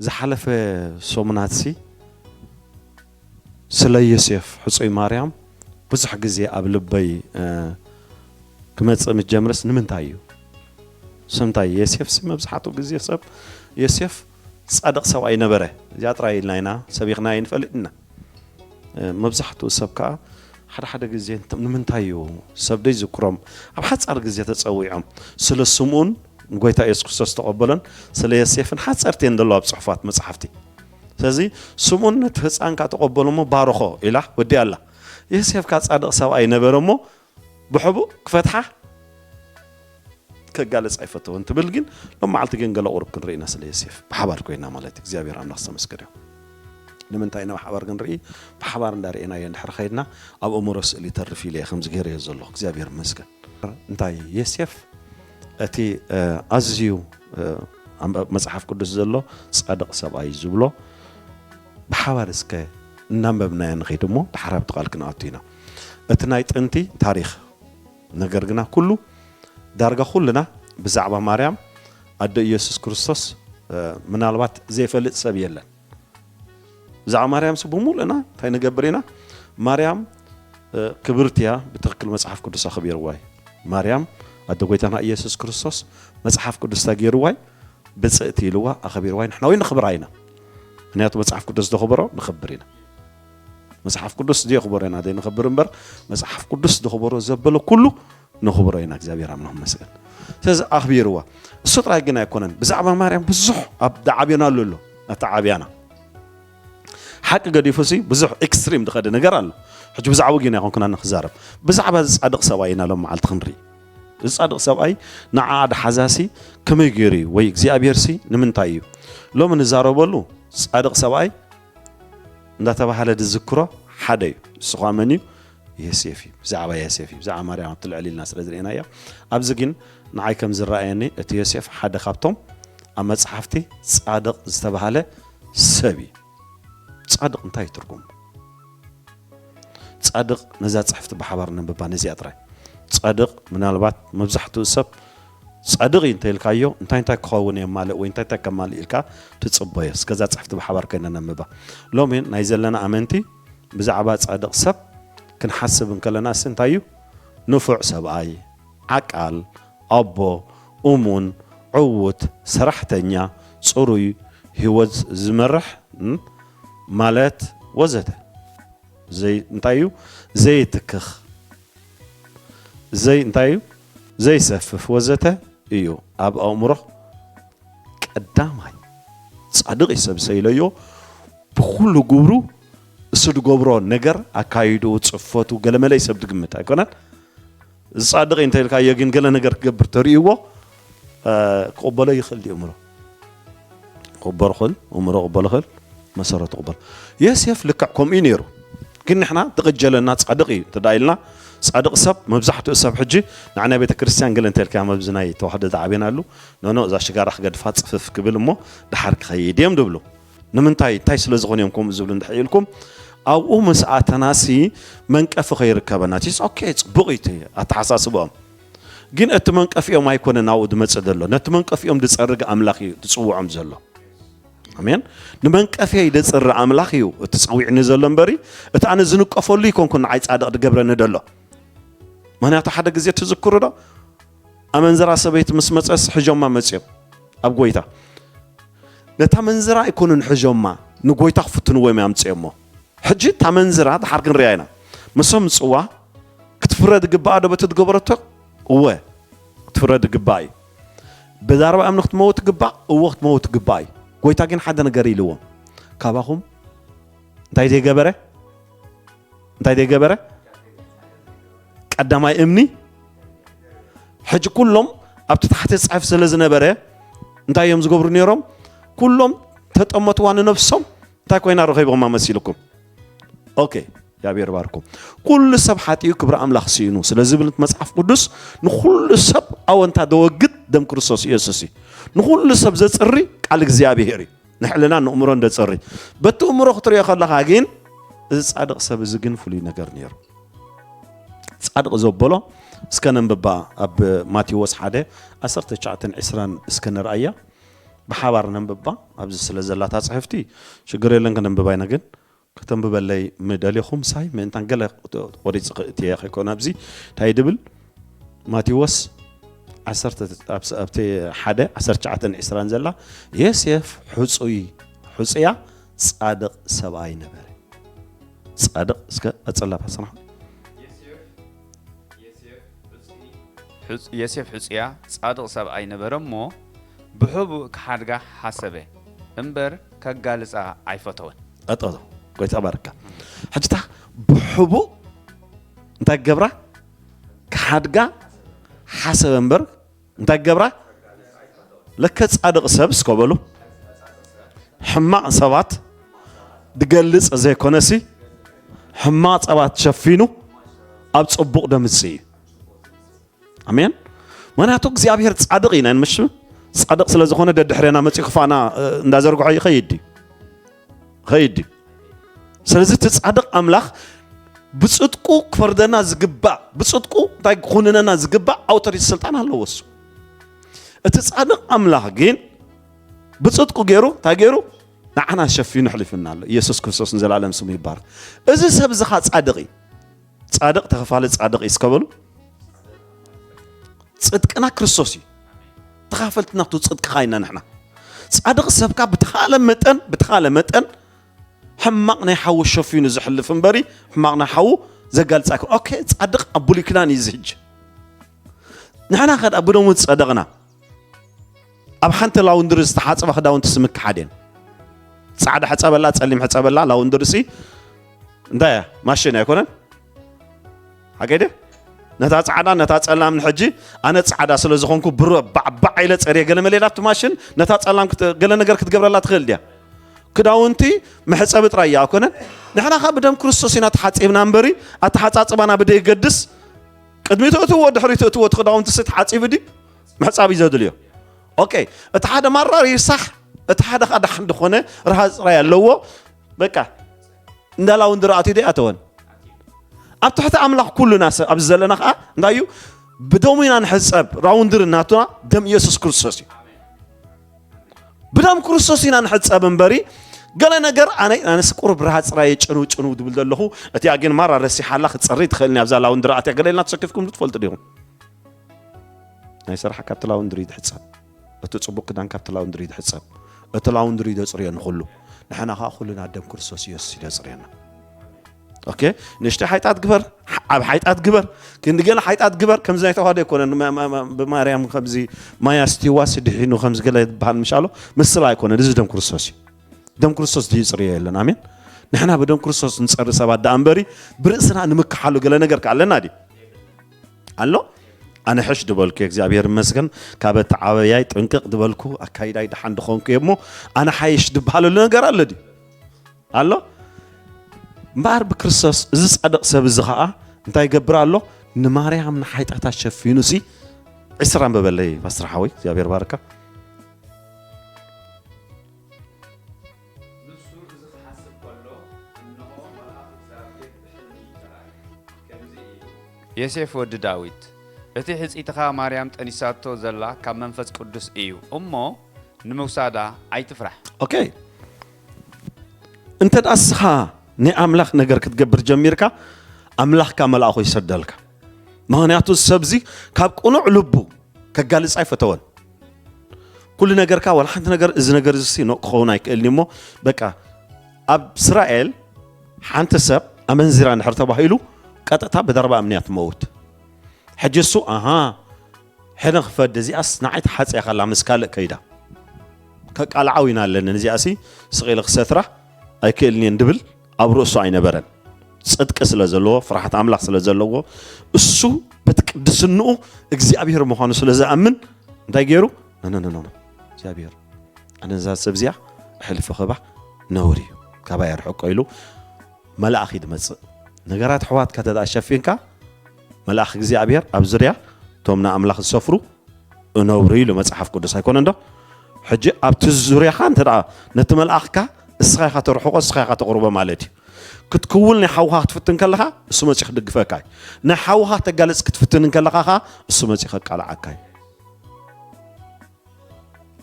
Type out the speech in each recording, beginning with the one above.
ዝሓለፈ ሰሙናትሲ ስለ ዮሴፍ ሕጹይ ማርያም ብዙሕ ግዜ ኣብ ልበይ፣ እ፣ ክመጽእ ምስ ጀምርስ ንምንታይ እዩ? ስምንታይ ዮሴፍሲ መብዛሕትኡ ግዜ ሰብ ዮሴፍ ጻድቕ ሰብኣይ ነበረ። እዚኣ ጥራይ ኢልና ኢና ሰቢኽና ኣይንፈልጥ ኢና። እ፣ መብዛሕትኡ ሰብ ከኣ ሓደ ሓደ ግዜ እንተ-፣ ንምንታይ እዩ ሰብ ዘይዝክሮም? ኣብ ሓጻር ግዜ ተጸዊዖም ስለ ስምኡን ንጎይታ የሱስ ክርስቶስ ዝተቐበሎን ስለ ዮሴፍን ሓጸርቲ እየን ዘለዋ ኣብ ጽሑፋት መጻሕፍቲ። ስለዚ ስምኡን ነቲ ህጻን ከኣ ተቐበሎ እሞ ባረኾ ኢላ ወዲኣ ኣላ። ዮሴፍ ከኣ ጻድቕ ሰብኣይ ነበረ እሞ ብሕቡእ ክፈትሓ ከጋልጽ ኣይፈተወን ትብል። ግን ሎም መዓልቲ ግን ገለ ቁሩብ ክንርኢ ኢና ስለ ዮሴፍ ብሓባር ኮይና ማለት እዩ። እግዚኣብሔር ኣምላኽ ዝተመስገነ ይሁን። ንምንታይ ኢና ብሓባር ክንርኢ? ብሓባር እንዳርኤናዮ እንድሕር ኸይድና ኣብ ኣእምሮ ስእሊ ይተርፍ ኢለ እየ ከምዚ ገይረዮ ዘለኹ። እግዚኣብሔር ይመስገን። እንታይ ዮሴፍ እቲ፣ እ፣ ኣዝዩ፣ እ፣ ኣብ መጽሓፍ ቅዱስ ዘሎ ጻድቕ ሰብኣይ ዝብሎ ብሓባር እስከ እናንበብናዮ ንኸይድ እሞ ድሓር ኣብቲ ቃል ክንኣቱ ኢና። እቲ ናይ ጥንቲ ታሪኽ ነገር ግና ኩሉ ዳርጋ ኩልና ብዛዕባ ማርያም ኣደ ኢየሱስ ክርስቶስ፣ እ፣ ምናልባት ዘይፈልጥ ሰብ የለን። ብዛዕባ ማርያምሲ ብምሉእና እንታይ ንገብር ኢና? ማርያም፣ እ፣ ክብርቲ እያ፣ ብትኽክል መጽሓፍ ቅዱስ ኣኽቢርዋ እዩ። ማርያም ኣደ ጎይታና ኢየሱስ ክርስቶስ መጽሓፍ ቅዱስ ተገይርዋ እዩ፣ ብጽእቲ ኢልዋ ኣኽቢርዋ እዩ፣ ንሕና እውን ንኽብራ ኢና። ምኽንያቱ መጽሓፍ ቅዱስ ዘኽብሮ ንኽብር ኢና። መጽሓፍ ቅዱስ ዘየኽብሮ ኢና ዘይንኽብር እምበር፣ መጽሓፍ ቅዱስ ዘኽብሮ ዘበለ ኩሉ ንኽብሮ ኢና። እግዚኣብሔር ኣምላኽ ይመስገን። ስለዚ ኣኽቢርዋ። እሱ ጥራይ ግን ኣይኮነን። ብዛዕባ ማርያም ብዙሕ ኣብ ዳዓብዮናሉ ኣሎ። ኣተዓብያና። ሓቂ ገዲፉሲ ብዙሕ ኤክስትሪም ዝኸደ ነገር ኣሎ። ሕጂ ብዛዕባኡ ግን ኣይኮንኩና ንኽዛረብ። ብዛዕባ እዚ ጻድቕ ሰብኣይ ኢና ሎም መዓልቲ ክንርኢ። እዚ ጻድቕ ሰብኣይ ንዓኣ ድሓዛሲ ከመይ ገይሩ እዩ? ወይ እግዚኣብሔርሲ ንምንታይ እዩ? ሎሚ ንዛረበሉ ጻድቕ ሰብኣይ እንዳተባህለ ዝዝክሮ ሓደ እዩ። እሱ ኸኣ መን እዩ? ዮሴፍ እዩ። ብዛዕባ ዮሴፍ እዩ። ብዛዕባ ማርያም ኣብቲ ልዕል ኢልና ስለ ዝርኤናዮ፣ ኣብዚ ግን ንዓይ ከም ዝረኣየኒ እቲ ዮሴፍ ሓደ ካብቶም ኣብ መጽሓፍቲ ጻድቕ ዝተባህለ ሰብ እዩ። ጻድቕ እንታይ እዩ ትርጉሙ? ጻድቕ ነዛ ጽሕፍቲ ብሓባር ነንብባ ነዚኣ ጥራይ። ጻድቕ ምናልባት መብዛሕትኡ ሰብ ጻድቕ እዩ እንተ ኢልካዮ እንታይ እንታይ ክኸውን እየ ማልእ ወይ እንታይ እንታይ ከማልእ ኢልካ ትጽበዮ። እስከዛ ጽሕፍቲ ብሓባር ኮይና ነንብባ። ሎሚ ናይ ዘለና ኣመንቲ ብዛዕባ ጻድቕ ሰብ ክንሓስብ እንከለና እሲ እንታይ እዩ? ንፉዕ ሰብኣይ፣ ዓቃል፣ ኣቦ፣ እሙን፣ ዕዉት፣ ሰራሕተኛ፣ ጽሩይ፣ ህይወት ዝመርሕ፣ እም፣ ማለት ወዘተ። ዘይ-፣ እንታይ እዩ? ዘይትክኽ፣ ዘይ-፣ እንታይ እዩ? ዘይሰፍፍ ወዘተ እዩ ኣብ ኣእምሮኽ ቀዳማይ። ጻድቕ እዩ ሰብ ሰይለዮ ብኹሉ ግብሩ፣ እሱ ዝገብሮ ነገር፣ ኣካይድኡ፣ ጽፈቱ፣ ገለመለ እዩ ሰብ ዝግምት ኣይኮነን። እዚ ጻድቕ እዩ እንተ ኢልካዮ ግን ገለ ነገር ክገብር ተርእይዎ፣ እ፣ ክቕበሎ ይኽእል ድዩ እምሮ? ክቕበሎ ክእል፣ እምሮ ክቕበሎ ክእል፣ መሰረቱ ክቕበሎ። ዮሴፍ ልክዕ ከምኡ እዩ ነይሩ። ግን ንሕና ትቕጀለና ጻድቕ እዩ እንተ ደኣ ኢልና፣ ጻድቕ ሰብ መብዛሕትኡ ሰብ ሕጂ ንዓና ቤተ ክርስቲያን ገለ እንተ ኢልካዮም ኣብዚ ናይ ተዋህዶ ዝዓበናሉ፣ ኖ፣ ኖ፣ እዛ ሽጋራ ክገድፋ ጽፍፍ ክብል እሞ ደሓር ክኸይድ እዮም ዝብሉ። ንምንታይ? እንታይ ስለ ዝኾኑ እዮም ከምኡ ዝብሉ እንድሕር ኢልኩም፣ ኣብኡ ምስ ኣተናሲ መንቀፊ ከይርከበና። እቲ ኦኬ፣ ጽቡቕ እዩ እቲ ኣተሓሳስብኦም። ግን እቲ መንቀፊኦም ኣይኮነን ኣብኡ ዝመጽእ ዘሎ። ነቲ መንቀፊኦም ዝጸርግ ኣምላኽ እዩ ዝጽውዖም ዘሎ። ኣሜን። ንመንቀፊየይ ዝጽሪ ኣምላኽ እዩ እቲ ጸዊዕኒ ዘሎ እምበሪ፣ እቲ ኣነ ዝንቀፈሉ ኣይኮንኩን ንዓይ ጻድቕ ዝገብረኒ ዘሎ። ምኽንያቱ ሓደ ግዜ ትዝክሩ ዶ? ኣመንዝራ ሰበይቲ ምስ መጸስ ሕጆማ መጽዮም ኣብ ጎይታ። ነታ መንዝራ ኣይኮኑን ሕጆማ፣ ንጎይታ ክፍትንዎ እዮም ኣምጽዮሞ። ሕጂ እታ መንዝራ ድሓር ክንሪኣ ኢና። ምስ ኣምጽዋ ክትፍረድ ግባኣ ዶ በቲ ዝገበረቶ? እወ፣ ክትፍረድ ግባእ እዩ። ብዛረባ እምኒ ክትመውት ግባእ? እወ፣ ክትመውት ግባእ እዩ። ጎይታ ግን ሓደ ነገር ኢልዎም። ካባኹም እንታይ ዘይገበረ? እንታይ ዘይገበረ? ቀዳማይ እምኒ። ሕጂ ኩሎም ኣብቲ ታሕቲ ዝጽሕፍ ስለ ዝነበረ እንታይ እዮም ዝገብሩ ነይሮም? ኩሎም ተጠመትዋ ንነብሶም እንታይ ኮይና ረኺቦማ መሲልኩም? ኦኬ፣ እግዚኣብሔር ባርኩም። ኩሉ ሰብ ሓጢኡ ክብሪ ኣምላኽ ስኢኑ ስለ ዝብል መጽሓፍ ቅዱስ ንኩሉ ሰብ ኣወንታ ደወግድ ደም ክርስቶስ ኢየሱስ እዩ። ንኩሉ ሰብ ዘጽሪ ቃል እግዚኣብሔር እዩ። ንሕልናን ንእምሮን ደጽሪ። በቲ እምሮ ክትሪኦ ከለኻ ግን፣ እዚ ጻድቕ ሰብ እዚ ግን ፍሉይ ነገር ነይሩ። ጻድቕ ዘበሎ እስከ ነንብባ፣ ኣብ ማቴዎስ ሓደ፣ ዓሰርተ ትሽዓተን ዕስራን እስከ ንርኣያ። ብሓባር ነንብባ። ኣብዚ ስለ ዘላታ ጽሕፍቲ ሽግር የለን፣ ከነንብባ ኢና። ግን ከተንብበለይ ምደልኹም ሳይ ምእንታን ገለ ቆሪጽ ክእትየ ከይኮነ ኣብዚ እንታይ ድብል ማቴዎስ ዓሰርተ ኣብቲ ሓደ ዓሰርተ ትሽዓተን ዕስራን ዘላ ዮሴፍ ሕጹይ ሕጹያ ጻድቕ ሰብኣይ ነበረ። ጻድቕ እስከ ቀጽላ ፓስተር ናሆም። ዮሴፍ ሕጹያ ጻድቕ ሰብኣይ ነበረ እሞ ብሕቡእ ክሓድጋ ሓሰበ እምበር ከጋልጻ ኣይፈተወን። ኣጠቶ ጎይታ ባርካ። ሕጅታ ብሕቡእ እንታይ ገብራ ክሓድጋ ሓሰበ እምበር እንታይ ገብራ ለከ ጻድቕ ሰብ እስከ በሉ ሕማቕ ሰባት ድገልጽ ዘይኮነሲ ሕማቕ ሰባት ሸፊኑ ኣብ ጽቡቕ ደምጽእ እዩ። ኣሜን። ምክንያቱ እግዚኣብሔር ጻድቕ ኢና ምሽ ጻድቕ ስለ ዝኾነ ደድሕሬና መጺኡ ክፋና እንዳዘርግሖ ይኸይድ እዩ። ኸይድ እዩ። ስለዚ እቲ ጻድቕ ኣምላኽ ብጽድቁ ክፈርደና ዝግባእ ብጽድቁ እንታይ ክኹንነና ዝግባእ ኣውቶሪቲ ስልጣን ኣለዎ እሱ። እቲ ጻድቕ ኣምላኽ ግን ብጽድቁ ገይሩ እንታይ ገይሩ ንዓና ሸፊኑ ሕሊፍና ኣሎ። ኢየሱስ ክርስቶስ ንዘለኣለም ስሙ ይባረክ። እዚ ሰብ እዚ ኸዓ ጻድቕ እዩ። ጻድቕ ተኸፋሊ ጻድቕ እዩ እስከ በሉ። ጽድቅና ክርስቶስ እዩ። ተኻፈልቲ ናቱ ጽድቂ ኸዓ ኢና ንሕና። ጻድቕ ሰብካ ብተኻለ መጠን ብተኻለ መጠን ሕማቕ ናይ ሓዊ ሸፊኑ ዝሕልፍ እምበሪ ሕማቕ ናይ ሓዊ ዘጋልጽ ኣይኮን። ኦኬ ጻድቕ ኣብ ብሉይ ኪዳን እዩ ዝህጅ። ንሕና ኸዳ ብደሙ ዝጸደቕና ኣብ ሓንቲ ላውንድሪ ዝተሓጽባ ክዳውንቲ ስምክ ሓደን ጻዕዳ ሕጸበላ ጸሊም ሕጸበላ ላውንድሪ ሲ እንታይ እያ ማሽን ኣይኮነን ሓገደ ነታ ጻዕዳ ነታ ጸላም ንሕጂ ኣነ ጻዕዳ ስለ ዝኾንኩ ብሮ ባዕባዕ ኢለ ጸርየ ገለ መሌላ ኣብቲ ማሽን ነታ ጸላም ክት- ገለ ነገር ክትገብረላ ትኽእል ድያ ክዳውንቲ መሕጸቢ ጥራይ እያ ኣይኮነን ንሕና ኸ ብደም ክርስቶስ ኢና ተሓጺብና እምበሪ ኣተሓጻጽባና ብደይገድስ ቅድሚት እትዎ ድሕሪት እትዎ እቲ ክዳውንቲ ሲ ተሓጺቡ ድዩ ምሕጻብ እዩ ዘድልዮ ኦኬ እቲ ሓደ ማራ ይርሳሕ እቲ ሓደ ኸዓ ደሓን ዝኾነ ረሃጽ ጥራይ ኣለዎ በቃ እንዳ ላውንድሪ ኣትዩ ደይ ኣተወን ኣብ ትሕቲ ኣምላኽ ኩሉና ሰብ ኣብዚ ዘለና ኸዓ እንታይ እዩ ብደሙ ኢና ንሕጸብ ራውንድሪ ናቱና ደም ኢየሱስ ክርስቶስ እዩ ብደም ክርስቶስ ኢና ንሕጸብ እምበሪ ገለ ነገር ኣነ ኣነስ ቁሩብ ረሃጽ ጥራይ ጭንው ጭንው ድብል ዘለኹ እቲኣ ግን ማራ ረሲሓላ ክትጸሪ ትኽእልኒ ኣብዛ ላውንድሪ ኣትያ ገለ ኢልና ተሰኪፍኩም ትፈልጡ ዲኹም ናይ ስራሕ ካብቲ ላውንድሪ ትሕጸብ እቲ ጽቡቅ ክዳን ካብቲ ላውንድሪ ትሕጸብ እቲ ላውንድሪ ደጽርዮ ንኹሉ ንሕና ኸዓ ኩልና ደም ክርስቶስ ኢየሱስ ይደጽርየና ኦኬ ንእሽተይ ሓይጣት ግበር ኣብ ሓይጣት ግበር ክንዲ ገለ ሓይጣት ግበር ከምዚ ናይ ተዋህዶ ኣይኮነን ብማርያም ከምዚ ማይ ኣስትይዋ ስድሒኑ ከምዚ ገለ ዝበሃል ምሻሎ ምስላ ኣይኮነን እዚ ደም ክርስቶስ እዩ ደም ክርስቶስ ድዩ ይጽርዮ የለን ኣሜን ንሕና ብደም ክርስቶስ ንጸሪ ሰባት ደኣ እምበሪ ብርእስና ንምክሓሉ ገለ ነገር ከ ኣለና ድዩ ኣሎ ኣነ ሕሽ ድበልኩ እግዚኣብሔር ይመስገን ካብ እቲ ዓበያይ ጥንቅቕ ድበልኩ ኣካይዳይ ደሓን ድኾንኩ እየ እሞ ኣነ ሓይሽ ድበሃለሉ ነገር ኣሎ ድዩ ኣሎ እምበኣር ብክርስቶስ እዚ ጻድቕ ሰብ እዚ ኸዓ እንታይ ይገብር ኣሎ ንማርያም ንሓይጣታ ሸፊኑ ሲ ዕስራ ኣንበበለይ ፓስተር ሓወይ እግዚኣብሔር ባርካ ንሱ እዚ ክሓስብ ከሎ፣ እንሆ፣ መልኣኽ እግዚኣብሔር ብሕልሚ ተራእዩ። ከምዚ ኢሉ። ዮሴፍ ወዲ ዳዊት፣ እቲ ሕጽይትኻ ማርያም ጠኒሳቶ ዘላ ካብ መንፈስ ቅዱስ እዩ እሞ፣ ንምውሳዳ ኣይትፍራሕ። ኦኬ። እንተ ደኣ እስኻ ናይ ኣምላኽ ነገር ክትገብር ጀሚርካ፣ ኣምላኽካ መልኣኹ ይሰደልካ። ምኽንያቱ፣ እዚ ሰብዚ ካብ ቅኑዕ ልቡ ከጋልጽ ኣይፈተወን። ኩሉ ነገርካ ዋላ ሓንቲ ነገር እዚ ነገር እዚ ሲ ኖእ ክኸውን ኣይክእልን እሞ በቃ ኣብ እስራኤል ሓንቲ ሰብ ኣመንዚራ እንድሕር ተባሂሉ ቀጥታ ብደርባ እምንያ ትመውት። ሕጂ እሱ ኣሃ ሕነ ክፈዲ እዚኣስ ንዓይ ተሓጽያ ከላ ምስ ካልእ ከይዳ ከቃልዓው ኢና ኣለንን እዚኣሲ ስቕ ኢለ ክሰትራ ኣይክእልን እየ እንድብል ኣብ ርእሱ ኣይነበረን። ጽድቂ ስለ ዘለዎ፣ ፍርሃት ኣምላኽ ስለ ዘለዎ፣ እሱ በቲ ቅድስንኡ እግዚኣብሔር ምዃኑ ስለ ዝኣምን፣ እንታይ ገይሩ? ኖ፣ ኖ፣ ኖ፣ ኖ፣ ኖ። እግዚኣብሔር፣ ኣነ ነዛ ሰብ እዚኣ ኣሕልፈ ክህባ ነውሪ እዩ። ካባይ ኣርሕቆ ኢሉ መልኣኽ እዩ ዝመጽእ። ነገራት ኣሕዋትካ ተደኣ ሸፊንካ፣ መልኣኽ እግዚኣብሔር ኣብ ዙርያ እቶም ንኣምላኽ ዝሰፍሩ እነውሪ ኢሉ መጽሓፍ ቅዱስ ኣይኮነን ዶ? ሕጂ ኣብቲ ዙርያኻ እንተ ደኣ ነቲ መልኣኽካ እስኻ ኢኻ ተርሕቆ እስኻ ኢኻ ተቕርቦ ማለት እዩ። ክትክውል ናይ ሓውኻ ክትፍትን ከለኻ እሱ መጺኡ ክድግፈካ እዩ። ናይ ሓውኻ ክተጋልጽ ክትፍትን እንከለኻ ኸኣ እሱ መጺኡ ከቃልዓካ እዩ።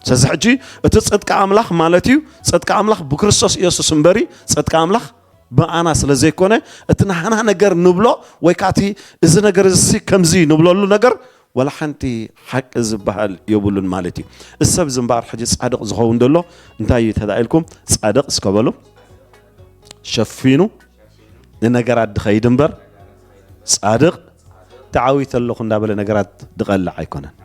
ስለዚ ሕጂ እቲ ጽድቂ ኣምላኽ ማለት እዩ፣ ጽድቂ ኣምላኽ ብክርስቶስ ኢየሱስ እምበሪ ጽድቂ ኣምላኽ ብኣና ስለ ዘይኮነ፣ እቲ ናህና ነገር ንብሎ ወይ ከዓ እቲ እዚ ነገር እዚ ከምዚ ንብለሉ ነገር ዋላ ሓንቲ ሓቂ ዝበሃል የብሉን ማለት እዩ። እዚ ሰብ እዚ እምበኣር ሕጂ ጻድቕ ዝኸውን ዘሎ እንታይ እዩ ተዳኢልኩም? ጻድቕ እስከ በሉ። ሸፊኑ ንነገራት ድኸይድ እምበር፣ ጻድቕ ተዓዊተ ኣለኹ እንዳበለ ነገራት ድቐልዕ ኣይኮነን።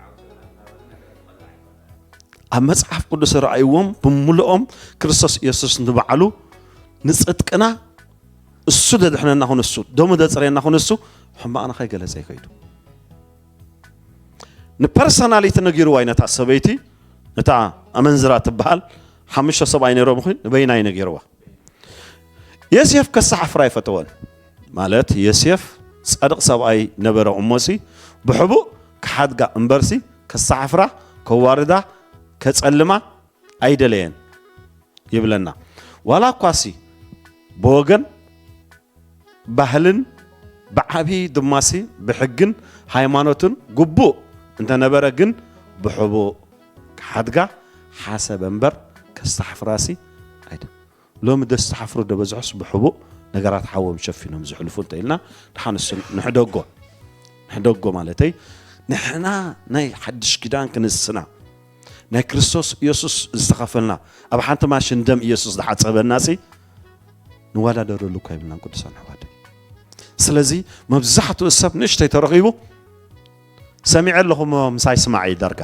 ኣብ መጽሓፍ ቅዱስ ረኣይዎም ብምልኦም ክርስቶስ ኢየሱስ ንባዕሉ ንጽድቅና እሱ ደድሕነና ኹን እሱ ደሙ ደጽረየና ኹን እሱ ሕማቕና ከይገለጸ ይኸይዱ። ንፐርሰናሊቲ ነጊርዋ እዩ ነታ ሰበይቲ፣ ነታ ኣመንዝራ ትበሃል። ሓሙሽተ ሰብኣይ ነይሮም ኹን ንበይናይ ነጊርዋ። ዮሴፍ ከሰሓፍራ ኣይፈተወን። ማለት ዮሴፍ ጻድቕ ሰብኣይ ነበረ እሞሲ ብሕቡእ ክሓድጋ እምበርሲ ከሰሓፍራ፣ ከዋርዳ፣ ከጸልማ ኣይደለየን ይብለና። ዋላ እኳሲ ብወገን ባህልን ብዓቢ ድማሲ ብሕግን ሃይማኖትን ግቡእ እንተነበረ ግን ብሕቡእ ክሓድጋ ሓሰበ እምበር ከስተሓፍራሲ ኣይደ ሎሚ ደስተሓፍሩ ደበዝሖስ ብሕቡእ ነገራት ሓዎም ሸፊኖም ዝሕልፉ እንተ ኢልና ድሓን እሱ ንሕደጎ ንሕደጎ ማለተይ ንሕና ናይ ሓድሽ ኪዳን ክንስና ናይ ክርስቶስ ኢየሱስ ዝተኸፈልና ኣብ ሓንቲ ማሽን ደም ኢየሱስ ዝሓጸበና ሲ ንወዳደረሉ እኳ ይብልናን ቅዱሳን ኣሕዋት። ስለዚ መብዛሕትኡ ሰብ ንእሽተይ ተረኺቡ ሰሚዐ ኣለኹ እሞ ምሳይ ስማዕ እዩ ዳርጋ።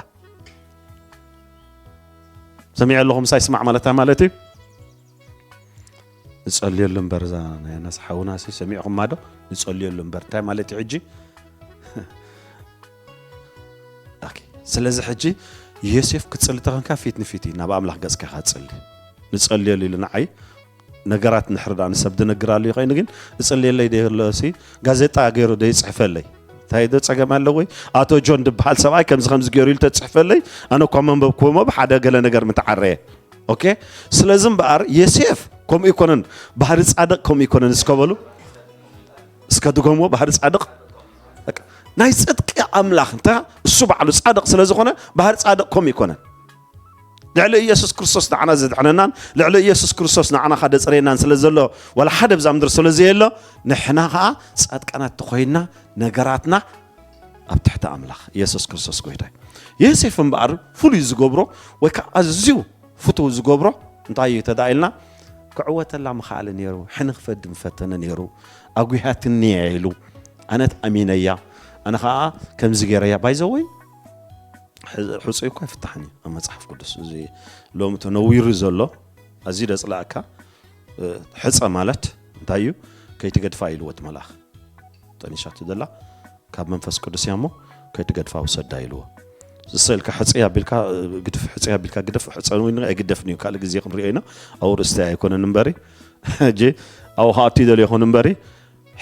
ሰሚዐ ኣለኹ ምሳይ ስማዕ ማለት እንታይ ማለት እዩ? ንጸልየሉ እምበር እዛ ናይ ኣናስ ሓውና ሲ ሰሚዕኹማ ዶ? ንጸልየሉ እምበር እንታይ ማለት እዩ ሕጂ? ኦኬ። ስለዚ ሕጂ ዮሴፍ ክጽሊ ተኸንካ ፊት ንፊት እዩ ናብ ኣምላኽ ገጽካ ኢኻ ትጽሊ። ንጸልየሉ ኢሉ ንዓይ ነገራት ንሕርዳ ንሰብ ድነግራሉ ይኸይኑ ግን እጽልየለይ ደየሎሲ ጋዜጣ ገይሩ ደይጽሕፈለይ እንታይ ዶ ጸገም ኣለወይ? ኣቶ ጆን ድበሃል ሰብኣይ ከምዚ ከምዚ ገይሩ ኢሉ ተጽሕፈለይ ኣነ እኳ መንበብክዎ እሞ ብሓደ ገለ ነገር ምተዓረየ። ኦኬ። ስለዚ እምበኣር ዮሴፍ ከምኡ ይኮነን። ባህሪ ጻድቕ ከምኡ ይኮነን። እስከ በሉ እስከ ድገምዎ ባህሪ ጻድቕ በቃ፣ ናይ ጽድቂ ኣምላኽ እንተ እሱ ባዕሉ ጻድቕ ስለ ዝኾነ ባህሪ ጻድቕ ከምኡ ይኮነን። ልዕሊ ኢየሱስ ክርስቶስ ንዓና ዘድሕነናን ልዕሊ ኢየሱስ ክርስቶስ ንዓና ካደጽረየናን ስለ ዘሎ ዋላ ሓደ ብዛ ምድሪ ስለ ዘየሎ ንሕና ኸዓ ጻድቃናት ተኾይንና ነገራትና ኣብ ትሕቲ ኣምላኽ ኢየሱስ ክርስቶስ ጎይታ እዩ። ዮሴፍ እምበኣር ፍሉይ ዝገብሮ ወይ ከዓ ኣዝዩ ፍቱው ዝገብሮ እንታይ እዩ ተዳ ኢልና ክዕወተላ ምኽኣለ ነይሩ። ሕንኽፈድ ምፈተነ ነይሩ። ኣጉያትኒ እያ ኢሉ ኣነ ተኣሚነያ ኣነ ከዓ ከምዚ ገይረያ ባይዘወይ ሕፁይ እኳ ይፍታሕን እዩ ኣብ መፅሓፍ ቅዱስ። እዚ ሎሚ ተነዊሩ ዘሎ ኣዝዩ ደፅላእካ ሕፀ ማለት እንታይ እዩ? ከይትገድፋ ኢልዎ እቲ መልኣኽ። ጠኒሻቱ ዘላ ካብ መንፈስ ቅዱስ እያ እሞ ከይትገድፋ ውሰዳ ኢልዎ። ዝሰልካ ሕፀይ ኣቢልካ ግድፍ ሕፀይ ኣቢልካ ግደፍ ሕፀ እውን ኣይግደፍን እዩ። ካልእ ግዜ ክንሪኦ ኢና። ኣብኡ ርእስቲ ኣይኮነን እምበሪ ሕጂ ኣብኡ ከኣቱ ይደልዮ ይኹን እምበሪ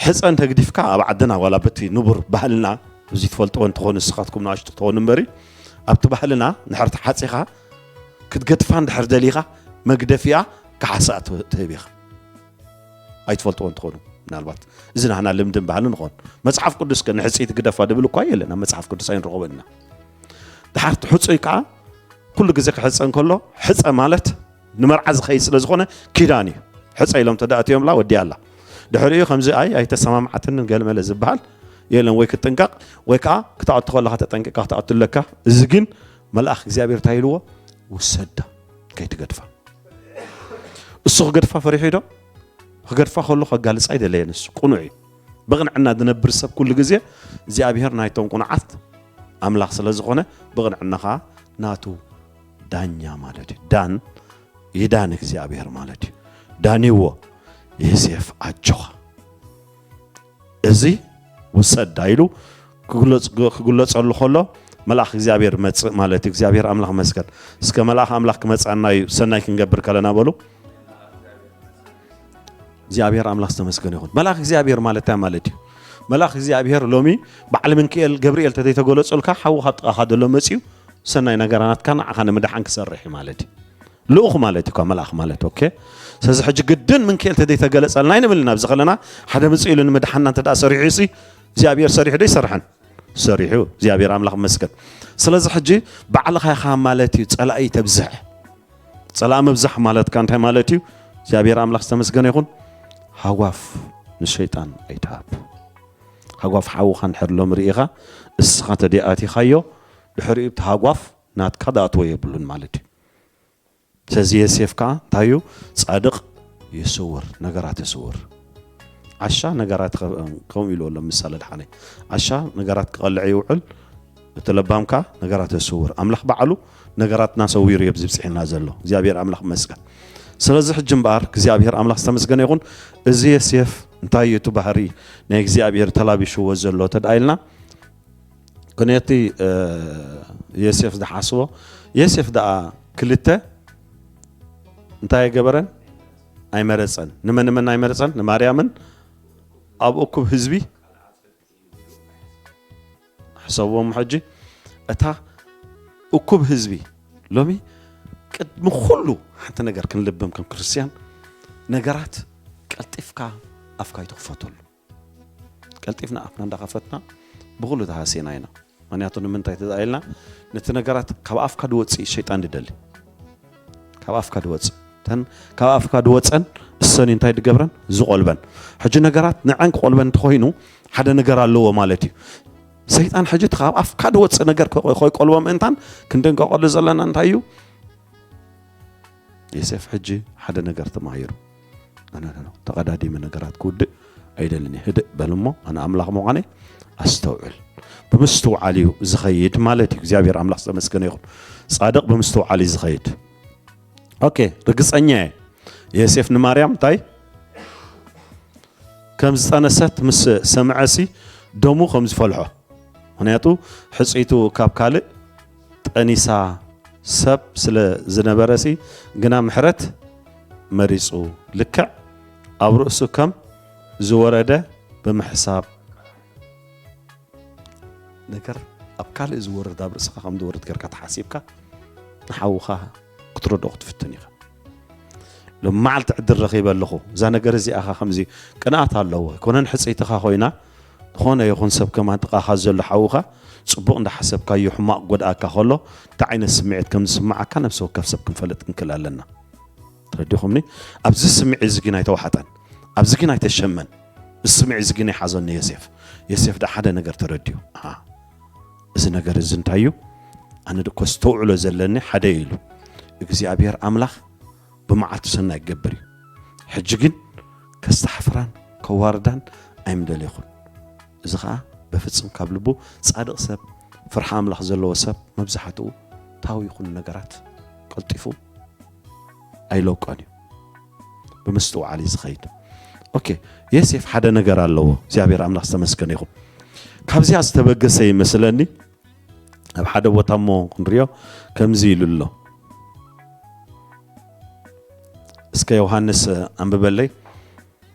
ሕፀ እንተግዲፍካ ኣብ ዓድና ዋላ በቲ ንቡር ባህልና እዚ ትፈልጥዎ እንትኾኑ ንስኻትኩም ንኣሽቱ ክትኾኑ እምበሪ ኣብቲ ባህልና ንሕርቲ ሓፂኻ ክትገድፋ እንድሕር ደሊኻ መግደፊኣ ካሓሳኣ ትህብ ኢኻ። ኣይትፈልጥዎ እንትኾኑ ምናልባት እዚ ናህና ልምድን ባህልን ንኾን መፅሓፍ ቅዱስ ከ ንሕፅይቲ ግደፋ ድብል እኳ የለን። ኣብ መፅሓፍ ቅዱስ ኣይንረኸቦ ኢና። ድሓርቲ ሕፁይ ከዓ ኩሉ ግዜ ክሕፀ እንከሎ ሕፀ ማለት ንመርዓ ዝኸይድ ስለ ዝኾነ ኪዳን እዩ። ሕፀ ኢሎም ተዳእትዮምላ ወዲያ ኣላ። ድሕሪኡ ከምዚ ኣይ ኣይተሰማምዓትንን ገልመለ ዝበሃል የለን። ወይ ክትጥንቀቕ ወይ ከዓ ክትኣቱ ከለኻ ተጠንቂቕካ ክትኣቱ ኣለካ። እዚ ግን መልኣኽ እግዚኣብሔር እንታይ ኢልዎ? ውሰዳ ከይትገድፋ። እሱ ክገድፋ ፈሪሑ ዶ? ክገድፋ ከሎ ከጋልጻ ኣይደለየን። እሱ ቅኑዕ እዩ። ብቕንዕና ዝነብር ሰብ ኩሉ ግዜ እግዚኣብሔር ናይቶም ቅኑዓት ኣምላኽ ስለ ዝኾነ ብቕንዕና ኸዓ ናቱ ዳኛ ማለት እዩ። ዳን ይዳን እግዚኣብሔር ማለት እዩ። ዳንዎ ዮሴፍ ኣጆኻ እዚ ውሰዳ ኢሉ ክግለጸሉ ከሎ መልኣኽ እግዚኣብሔር መጽእ ማለት እዩ። እግዚኣብሔር ኣምላኽ መስገን። እስከ መልኣኽ ኣምላኽ ክመጽኣና እዩ ሰናይ ክንገብር ከለና በሉ። እግዚኣብሔር ኣምላኽ ዝተመስገነ ይኹን። መልኣኽ እግዚኣብሔር ማለት እንታይ ማለት እዩ? መልኣኽ እግዚኣብሔር ሎሚ በዓል ምንክኤል ገብርኤል ተዘይተገለጹልካ ሓዊ ካብ ጥቓኻ ዘሎ መጽዩ ሰናይ ነገራናትካ ንዓኻ ንምድሓን ክሰርሕ እዩ ማለት እዩ። ልኡኽ ማለት እዩ መልኣኽ ማለት ኦኬ። ስለዚ ሕጂ ግድን ምንክኤል ተዘይተገለጸልና ኣይንብልን። ኣብዚ ከለና ሓደ ምጽእ ኢሉ ንምድሓንና እንተ ደኣ ሰሪሑ ሲ እግዚኣብሔር ሰሪሑ ዶ ይሰርሐን? ሰሪሑ። እግዚኣብሔር ኣምላኽ ይመስገን። ስለዚ ሕጂ ባዕልኻ ኢኻ ማለት እዩ ጸላኢ ተብዝሕ። ጸላኢ ምብዛሕ ማለትካ እንታይ ማለት እዩ? እግዚኣብሔር ኣምላኽ ዝተመስገነ ይኹን። ሃጓፍ ንሸይጣን ኣይትሃብ። ሃጓፍ ሓውኻ እንድሕር ሎሚ ርኢኻ፣ እስኻ ተደኣቲኻዮ፣ ድሕሪኡ እቲ ሃጓፍ ናትካ ደኣትዎ የብሉን ማለት እዩ። ስለዚ የሴፍ ከኣ እንታይ እዩ? ጻድቕ ይስውር፣ ነገራት ይስውር። ዓሻ ነገራት ከ-፣ ከምኡ ኢሉ ኣሎ ምሳሌ ደሓነ። ዓሻ ነገራት ክቐልዕ ይውዕል፣ እቲ ለባም ከኣ ነገራት ይስውር። ኣምላኽ ባዕሉ ነገራትና ሰዊሩ እዩ ኣብዚ ብጽሒና ዘሎ። እግዚኣብሔር ኣምላኽ ይመስገን። ስለዚ ሕጂ እምበኣር እግዚኣብሔር ኣምላኽ ዝተመስገነ ይኹን። እዚ የሴፍ እንታይ እዩ እቲ ባህሪ ናይ እግዚኣብሔር ተላቢሽዎ ዘሎ ተድኣ ኢልና፣ ክንየቲ፣ እ፣ ዮሴፍ ዝሓስቦ፣ ዮሴፍ ደኣ ክልተ እንታይ ኣይገበረን? ኣይመረጸን። ንመን ንመን ኣይመረጸን? ንማርያምን ኣብ እኩብ ህዝቢ። ሕሰብዎም ሕጂ፣ እታ እኩብ ህዝቢ ሎሚ ቅድሚ ኩሉ ሓንቲ ነገር ክንልብም ከም ክርስትያን፣ ነገራት ቀልጢፍካ ኣፍካ ኣይትኽፈተሉ። ቀልጢፍና ኣፍና እንዳኸፈትና ብኹሉ ተሃሲና ኢና። ምኽንያቱ ንምንታይ ተዛኢልና ነቲ ነገራት ካብ ኣፍካ ድወፅእ ሸይጣን ድደሊ። ካብ ኣፍካ ድወፅእ። እተን ካብ ኣፍካ ድወፀን እሰን እንታይ ድገብረን? ዝቆልበን። ሕጂ ነገራት ንዐን ክቆልበን እንተኾይኑ ሓደ ነገር ኣለዎ ማለት እዩ። ሰይጣን ሕጂ እቲ ካብ ኣፍካ ድወፅእ ነገር ከ-፣ ከይቆልቦ ምእንታን ክንድንቀቀሉ ዘለና እንታይ እዩ? ዮሴፍ ሕጂ ሓደ ነገር ተማሂሩ። ኖ፣ ኖ፣ ኖ፣ ኖ። ተቐዳዲመ ነገራት ክውድእ ኣይደልን እየ። ህድእ በል እሞ ኣነ ኣምላኽ ምዃነይ ኣስተውዕል። ብምስትውዓል እዩ ዝኸይድ ማለት እዩ። እግዚኣብሔር ኣምላኽ ዝተመስገነ ይኹን። ጻድቕ ብምስትውዓል እዩ ዝኸይድ። ኦኬ፣ ርግጸኛ እየ። ዮሴፍ ንማርያም እንታይ ከም ዝጠነሰት ምስ ሰምዐሲ ደሙ ከም ዝፈልሖ። ምኽንያቱ ሕጽይቱ ካብ ካልእ ጠኒሳ ሰብ ስለ ዝነበረሲ ግና ምሕረት መሪጹ። ልክዕ ኣብ ርእሱ ከም ዝወረደ ብምሕሳብ። ነገር ኣብ ካልእ ዝወርድ ኣብ ርእስኻ ከም ዝወርድ ጌርካ ተሓሲብካ ንሓውኻ ክትረድኦ ክትፍትን ኢኻ። ሎም መዓልቲ ዕድል ረኺበ ኣለኹ። እዛ ነገር እዚኣኻ ከምዚ ቅንኣት ኣለዎ። ኣይኮነን ሕጽይትኻ ኮይና፣ ዝኾነ ይኹን ሰብ ከማን ጥቓኻ ዘሎ ሓውኻ ጽቡቕ እንዳሓሰብካዮ ሕማቕ ጎድኣካ ከሎ፣ እንታይ ዓይነት ስምዒት ከም ዝስምዓካ ነፍሲ ወከፍ ሰብ ክንፈልጥ ክንክእል ኣለና። ተረዲኹምኒ? ኣብዚ ስምዒት እዚ ግን ኣይተዋሕጠን። ኣብዚ ግን ኣይተሸመን። እዚ ስምዒት እዚ ግን ይሓዞ ንዮሴፍ። ዮሴፍ ደኣ ሓደ ነገር ተረዲኡ። ኣሃ፣ እዚ ነገር እዚ እንታይ እዩ? ኣነ ድኮ ዝተውዕሎ ዘለኒ ሓደ እዩ ኢሉ። እግዚኣብሔር ኣምላኽ ብመዓልቱ ሰናይ ክገብር እዩ። ሕጂ ግን ከስተሕፍራን ከዋርዳን ኣይምደለኹን። እዚ ኸኣ በፍጽም ካብ ልቡ ጻድቕ ሰብ፣ ፍርሒ ኣምላኽ ዘለዎ ሰብ መብዛሕትኡ ታዊ ይኹን ነገራት ቀልጢፉ ኣይለቆን እዩ። ብምስትውዓል እዩ ዝኸይድ። ኦኬ፣ ዮሴፍ ሓደ ነገር ኣለዎ። እግዚኣብሔር ኣምላኽ ዝተመስገነ ይኹን። ካብዚኣ ዝተበገሰ ይመስለኒ ኣብ ሓደ ቦታ እሞ ክንሪኦ ከምዚ ኢሉ ኣሎ። እስከ ዮሃንስ ኣንብበለይ።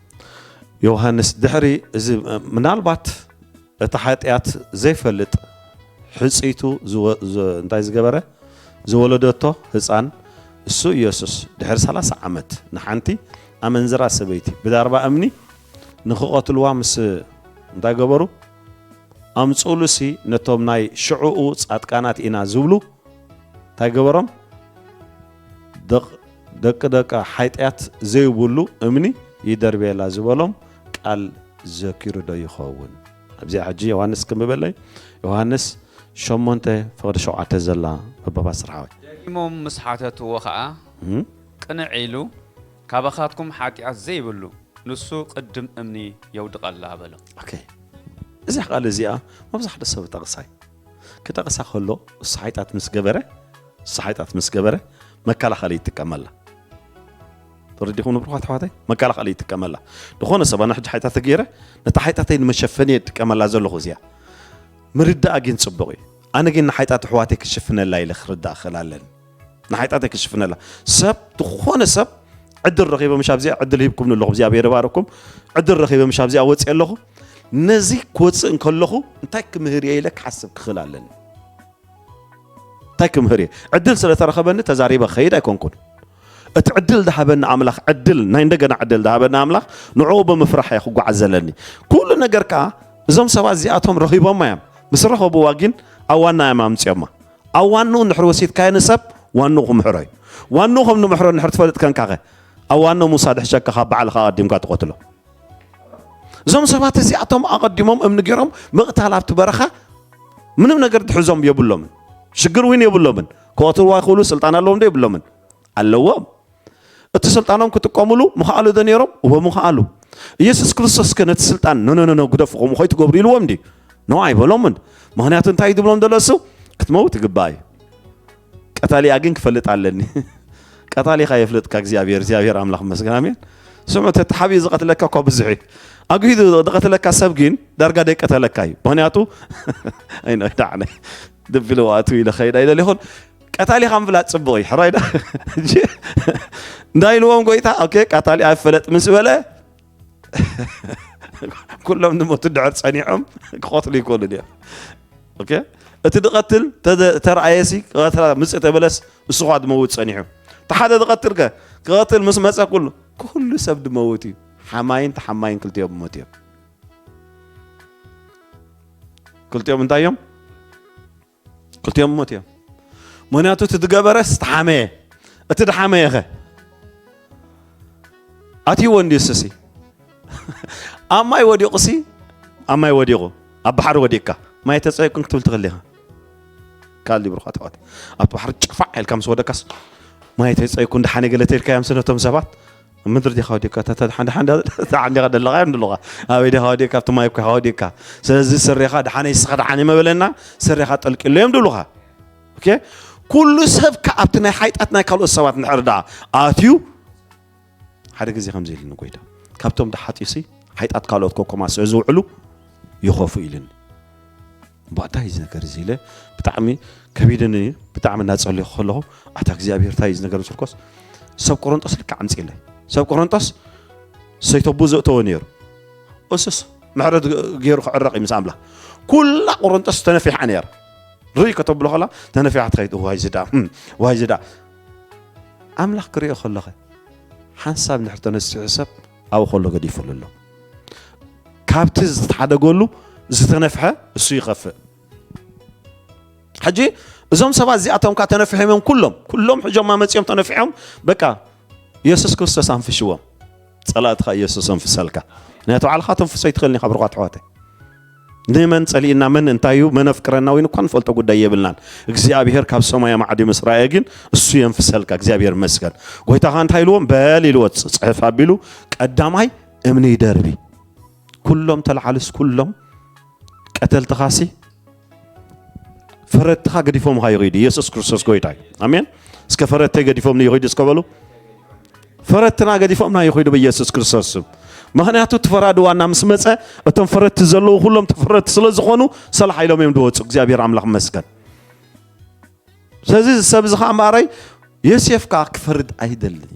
ዮሃንስ ድሕሪ እዚ ምናልባት እቲ ሓጢኣት ዘይፈልጥ ሕጽይቱ ዝወ-፣ ዝ-፣ እንታይ ዝገበረ ዝወለደቶ ህፃን እሱ ኢየሱስ ድሕሪ ሰላሳ ዓመት ንሓንቲ ኣመንዝራ ሰበይቲ ብዳርባ እምኒ ንኽቐትልዋ ምስ እንታይ ገበሩ? ኣምጽኡሉሲ ነቶም ናይ ሽዕኡ ጻድቃናት ኢና ዝብሉ እንታይ ገበሮም? ደቕ-፣ ደቂ ደቃ ሓጢኣት ዘይብሉ እምኒ ይደርብየላ ዝበሎም ቃል ዘኪሩ ዶ ይኸውን? ኣብዚኣ ሕጂ ዮሃንስ ክንብበለይ፣ ዮሃንስ ሸሞንተ ፍቕዲ ሸውዓተ ዘላ ምንባብ ኣስርሓወይ። ደጊሞም ምስ ሓተትዎ ኸኣ፣ እም? ቅንዕ ኢሉ፣ ካባኻትኩም ሓጢኣት ዘይብሉ ንሱ ቅድም እምኒ የውድቐላ በሎ። ኦኬ። እዚኣ ቃል እዚኣ መብዛሕትኡ ሰብ ጠቕሳ እዩ። ክጠቕሳ ከሎ፣ እሱ ሓጢኣት ምስ ገበረ፣ እሱ ሓጢኣት ምስ ገበረ፣ መከላኸሊ ይጥቀመላ። ተረዲኹም ንብሩኻት ኣሕዋተይ? መከላኸሊ ይጥቀመላ። ዝኾነ ሰብ ኣነ ሕጂ ሓጢኣት ገይረ፣ ነታ ሓጢኣተይ ንመሸፈኒ እየ እጥቀመላ ዘለኹ እዚኣ። ምርዳኣ ግን ጽቡቕ እዩ። ኣነ ግን ንሓጢኣት ኣሕዋተይ ክሽፍነላ ኢለ ክርዳእ ክኽእል ኣለኒ። ንሓጢኣተይ ክሽፍነላ። ሰብ፣ ዝኾነ ሰብ ዕድል ረኺበ ምሽ ኣብዚኣ ዕድል ሂብኩም ኣለኹ፣ እግዚኣብሔር ይባርኩም። ዕድል ረኺበ ምሽ ኣብዚኣ ወፅየ ኣለኹ። ነዚ ክወፅእ እንከለኹ እንታይ ክምህር እየ ኢለ ክሓስብ ክኽእል ኣለኒ። እንታይ ክምህር እየ? ዕድል ስለ ተረኸበኒ ተዛሪበ ክኸይድ ኣይኮንኩን። እቲ ዕድል ዝሃበኒ ኣምላኽ፣ ዕድል፣ ናይ እንደገና ዕድል ዝሃበኒ ኣምላኽ፣ ንዕኡ ብምፍራሕ እየ ክጓዓዝ ዘለኒ። ኩሉ ነገር ከኣ እዞም ሰባት እዚኣቶም ረኺቦማ እዮም። ምስ ረኸብዋ ግን ኣብ ዋና እዮም ኣምፅኦማ። ኣብ ዋንኡ እንድሕር ወሲድካዮ ንሰብ ዋንኡ ክምሕሮ እዩ። ዋንኡ ከም ንምሕሮ እንድሕር ትፈልጥ ከንካኸ ኣብ ዋንኡ ምውሳድ ሕሸካ ካብ ባዕልኻ ኣቐዲምካ ትቐትሎ። እዞም ሰባት እዚኣቶም ኣቐዲሞም እምኒ ገይሮም ምቕታል ኣብቲ በረኻ ምንም ነገር ድሕዞም የብሎምን። ሽግር እውን የብሎምን። ክቐትልዋ ይኽእሉ፣ ስልጣን ኣለዎም ዶ የብሎምን? ኣለዎም። እቲ ስልጣኖም ክጥቀምሉ ምኽኣሉ ዶ ነይሮም? እወ ምኽኣሉ። ኢየሱስ ክርስቶስ ከ ነቲ ስልጣን ኖ ኖ ኖ ኖ ግደፉ ከምኡ ከይትገብሩ ኢልዎም ድዩ? ኖ ኣይበሎምን። ምኽንያቱ እንታይ እዩ ዝብሎም ዘሎ እሱ? ክትመውት ይግባእ እዩ። ቀታሊኣ ግን ክፈልጥ ኣለኒ። ቀታሊኻ የፍለጥካ እግዚኣብሔር፣ እግዚኣብሔር ኣምላኽ ይመስገን። ኣሜን። ስምዑ፣ ተተሓቢኡ ዝቐትለካ እኳ ብዙሕ እዩ። ኣግሂዱ ዝቐትለካ ሰብ ግን ዳርጋ ደይቀተለካ እዩ። ምኽንያቱ ኣይነ ዳዕነ ድብልዋቱ ኢለ ኸይድ ኣይደለኹን። ቀታሊኻ ምፍላጥ ጽቡቕ እዩ። ሕራይ ዳ? ሕጂ እንታይ ኢልዎም ጎይታ? ኦኬ፣ ቀታሊ ኣይፈለጥ ምስ በለ፣ ኩሎም ንሞቱ ድሕር ጸኒሖም ክቐትሉ ይኽእሉ ድዮም? ኦኬ፣ እቲ ድቐትል ተደ-፣ ተረኣየሲ፣ ቀትራ ምጽእ ተበለስ፣ እሱ ኸኣ ድመውት ጸኒሑ። እቲ ሓደ ድቐትል ከ? ክቐትል ምስ መጸ ኩሉ፣ ኩሉ ሰብ ድመውት እዩ። ሓማይን ተሓማይን ክልቲኦም ሞት እዮም። ክልቲኦም እንታይ እዮም? ክልቲኦም ሞት እዮም። ምኽንያቱ እቲ ድገበረስ ተሓመየ። እቲ ድሓመየ ኸ? ኣትይዎ እንድዩ እሱሲ። ኣብ ማይ ወዲቑሲ፣ ኣብ ማይ ወዲቑ፣ ኣብ ባሕሪ ወዲቕካ፣ ማይ ተጸይቁን ክትብል ትኽእል ኢኻ። ካልእ ይብርኻ ተዋት። ኣብቲ ባሕሪ ጭፋዕ ኢልካ ምስ ወደካስ፣ ማይ ተጸይቁን ደሓነ ገለ ተልካዮም ስነቶም ሰባት፣ ኣብ ምድሪ ዲኻ ወዲቕካ፣ እታ፣ እታ ደሓን፣ ደሓን፣ ደሓን ዲኻ ደለኻ እዮም ድብሉኻ። ኣበይ ዲኻ ወዲቕካ? ኣብቲ ማይ እኮ ኢኻ ወዲቕካ። ስለዚ ስሬኻ ደሓነ፣ ንስኻ ደሓነ መበለና፣ ስሬኻ ጠልቂሎ እዮም ድብሉኻ። ኦኬ? ኩሉ ሰብ ከ ኣብቲ ናይ ሓይጣት ናይ ካልኦት ሰባት እንድሕር ደኣ ኣትዩ፣ ሓደ ግዜ ከምዚ ኢልኒ ጎይታ፣ "ካብቶም ደሓጥዩሲ ሓይጣት ካልኦት ኮኮማ ስለ ዝውዕሉ ይኸፉ" ኢልኒ። እምበኣር እንታይ እዩ እዚ ነገር እዚ ኢለ ብጣዕሚ ከቢድኒ እዩ። ብጣዕሚ እናጸለኹ ከለኹ፣ ኣታ እግዚኣብሔር እንታይ እዩ እዚ ነገር ዝብልኮስ፣ ሰብ ቆሮንጦስ ልክዕ ኣምጺእለይ። ሰብ ቆሮንጦስ ሰይተቡ ዘእተወ ነይሩ። እሱስ ምሕረት ገይሩ ክዕረቕ እዩ ምስ ኣምላኽ። ኩላ ቆሮንጦስ ተነፊሓ ነይራ። ርይ ከተብሎ ከላ ተነፊሓ ትኸይድ። ዋይ ዝዳ፣ እም፣ ዋይ ዝዳ። ኣምላኽ ክሪኦ ከለኸ፣ ሓንሳብ እንድሕር ተነሲሑ ሰብ ኣብኡ ከሎ ገዲፉሉ ኣሎ። ካብቲ ዝተሓደገሉ ዝተነፍሐ እሱ ይኸፍእ። ሕጂ እዞም ሰባት እዚኣቶም ከኣ ተነፊሖም እዮም ኩሎም። ኩሎም ሕጆም መጺኦም ተነፊሖም፣ በቃ የሱስ ክርስቶስ ኣንፍሽዎም። ጸላእትኻ የሱስ ኣንፍሰልካ። ምኽንያቱ ባዕልኻ ተንፍሶ ኣይትኽእልን ኢኻ ብሩኻት ኣሕዋተይ። ንመን ጸሊእና፣ መን እንታይ እዩ፣ መን ኣፍቅረና ወይ እኳ ንፈልጦ ጉዳይ የብልናን። እግዚኣብሔር ካብ ሰማይ ኣማዕድዩ ምስ ረኣየ ግን እሱ የንፍሰልካ። እግዚኣብሔር ይመስገን። ጎይታ ኸኣ እንታይ ኢልዎም? በል ኢልዎ፣ ጽ-፣ ጽሕፍ ኣቢሉ ቀዳማይ እምኒ ይደርቢ። ኩሎም ተለዓሉስ ኩሎም ቀተልትኻሲ ፈረድትኻ ገዲፎምኻ ይኸይዱ። ኢየሱስ ክርስቶስ ጎይታ እዩ። ኣሜን። እስከ ፈረድተይ ገዲፎምኒ ይኸይዱ እስከ በሉ። ፈረድትና ገዲፎምና ይኸይዱ በኢየሱስ ክርስቶስ ስም። ምኽንያቱ እቲ ፈራዲ ዋና ምስ መጸ እቶም ፈረድቲ ዘለዉ ኩሎም ተፈረድቲ ስለ ዝኾኑ ሰላሕ ኢሎም እዮም ዝወጹ። እግዚኣብሔር ኣምላኽ ይመስገን። ስለዚ እዚ ሰብ እዚ ኸዓ እምበኣረይ ዮሴፍ ከኣ ክፈርድ ኣይደልን።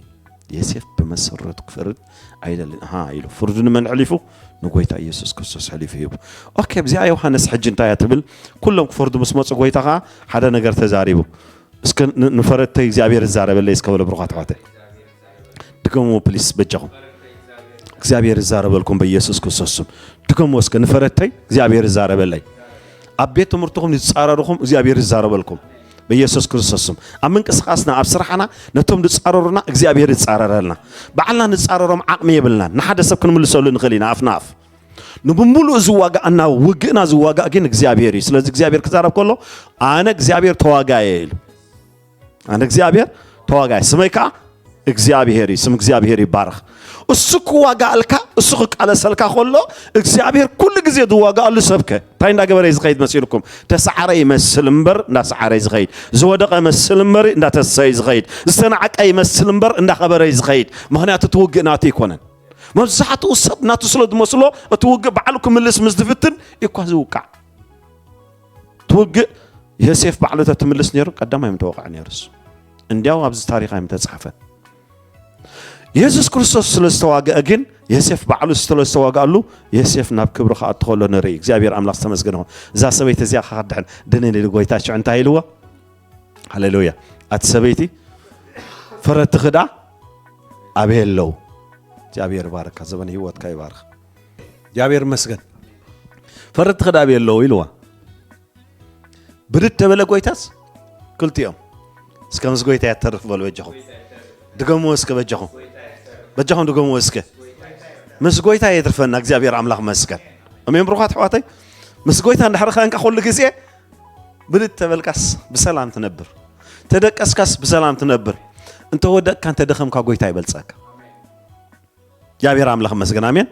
ዮሴፍ ብመሰረቱ ክፈርድ ኣይደልን። ኣሃ ኢሉ ፍርዱ ንመን ኣሕሊፉ? ንጎይታ ኢየሱስ ክርስቶስ ኣሕሊፉ ሂቡ። ኦኬ፣ እዚኣ ዮሃንስ ሕጂ እንታይ እያ ትብል? ኩሎም ክፈርዱ ምስ መጹ ጎይታ ኸዓ ሓደ ነገር ተዛሪቡ። እስከ ን-፣ ንፈረድተይ እግዚኣብሔር ይዛረበለይ እስከ በሉ ብሩኻት ኣሕዋተይ። ድገምዎ ፕሊስ በጃኹም። እግዚኣብሔር ይዛረበልኩም በኢየሱስ ክርስቶስ ስም። ድገምዎ እስከ ንፈረድተይ እግዚኣብሔር ይዛረበለይ። ኣብ ቤት ትምህርትኹም ንዝጻረርኹም እግዚኣብሔር ይዛረበልኩም በኢየሱስ ክርስቶስ ስም። ኣብ ምንቅስቓስና፣ ኣብ ስራሕና ነቶም ዝጻረሩና እግዚኣብሔር ይጻረረልና። ባዕልና ንጻረሮም ዓቕሚ የብልናን። ንሓደ ሰብ ክንምልሰሉ ንኽእል ኢና ኣፍ ንኣፍ። ንብምሉእ ዝዋጋኣና ውግእና ዝዋጋእ ግን እግዚኣብሔር እዩ። ስለዚ እግዚኣብሔር ክዛረብ ከሎ ኣነ እግዚኣብሔር ተዋጋየ ኢሉ። ኣነ እግዚኣብሔር ተዋጋየ፣ ስመይ ከዓ እግዚኣብሔር እዩ። ስም እግዚኣብሔር ይባረኽ። እሱ ክዋጋኣልካ፣ እሱ ክቃለሰልካ ከሎ እግዚኣብሔር ኩሉ ግዜ ዝዋጋኣሉ ሰብከ እንታይ እንዳገበረ እዩ ዝኸይድ መሲልኩም? ተሰዓረ ይመስል እምበር እንዳሰዓረ እዩ ዝኸይድ። ዝወደቐ ይመስል እምበር እንዳተሰየ እዩ ዝኸይድ። ዝተናዕቀ ይመስል እምበር እንዳኸበረ እዩ ዝኸይድ። ምኽንያቱ እቲ ውግእ ናቱ ኣይኮነን። መብዛሕትኡ ሰብ ናቱ ስለ ዝመስሎ እቲ ውግእ ባዕሉ ክምልስ ምስ ዝፍትን እኳ ዝውቃዕ። እቲ ውግእ ዮሴፍ ባዕሉ ተትምልስ ነይሩ ቀዳማይ ምተወቕዐ ነይሩ እሱ። እንዲያው ኣብዚ ታሪኽ ኣይምተጻሕፈን። የሱስ ክርስቶስ ስለ ዝተዋግአ ግን ዮሴፍ ባዕሉ ስለ ዝተዋግኣሉ ዮሴፍ ናብ ክብሪ ክኣቱ ከሎ ንርኢ። እግዚኣብሔር ኣምላኽ ዝተመስገነ ይኹን። እዛ ሰበይቲ እዚኣ ከኣ ድሕን ድንን ኢሉ ጎይታ ሽዑ እንታይ ኢልዎ? ሃሌሉያ። ኣቲ ሰበይቲ ፈረድትኺ ደኣ ኣበይ ኣለዉ? እግዚኣብሔር ይባርካ፣ ዘመን ህይወትካ ይባርክ። እግዚኣብሔር ይመስገን። ፈረድትኺ ደኣ ኣበይ ኣለዉ ኢልዋ። ብድድ ተበለ ጎይታስ ክልቲኦም። እስከ ምስ ጎይታ የተርፍ በሉ በጃኹም። ድገምዎ እስከ በጃኹም። በጃኹም ድገምዎ እስከ። ምስ ጎይታ የትርፈና እግዚኣብሔር ኣምላኽ መስገን። ኣሜን ብሩኻት ኣሕዋተይ። ምስ ጎይታ እንድሕር ኸንካ ኩሉ ግዜ ብድድ ተበልካስ ብሰላም ትነብር። ተደቀስካስ ብሰላም ትነብር። እንተወደቅካ እንተደኸምካ ጎይታ ይበልጸካ። እግዚኣብሔር ኣምላኽ መስገን ኣሜን።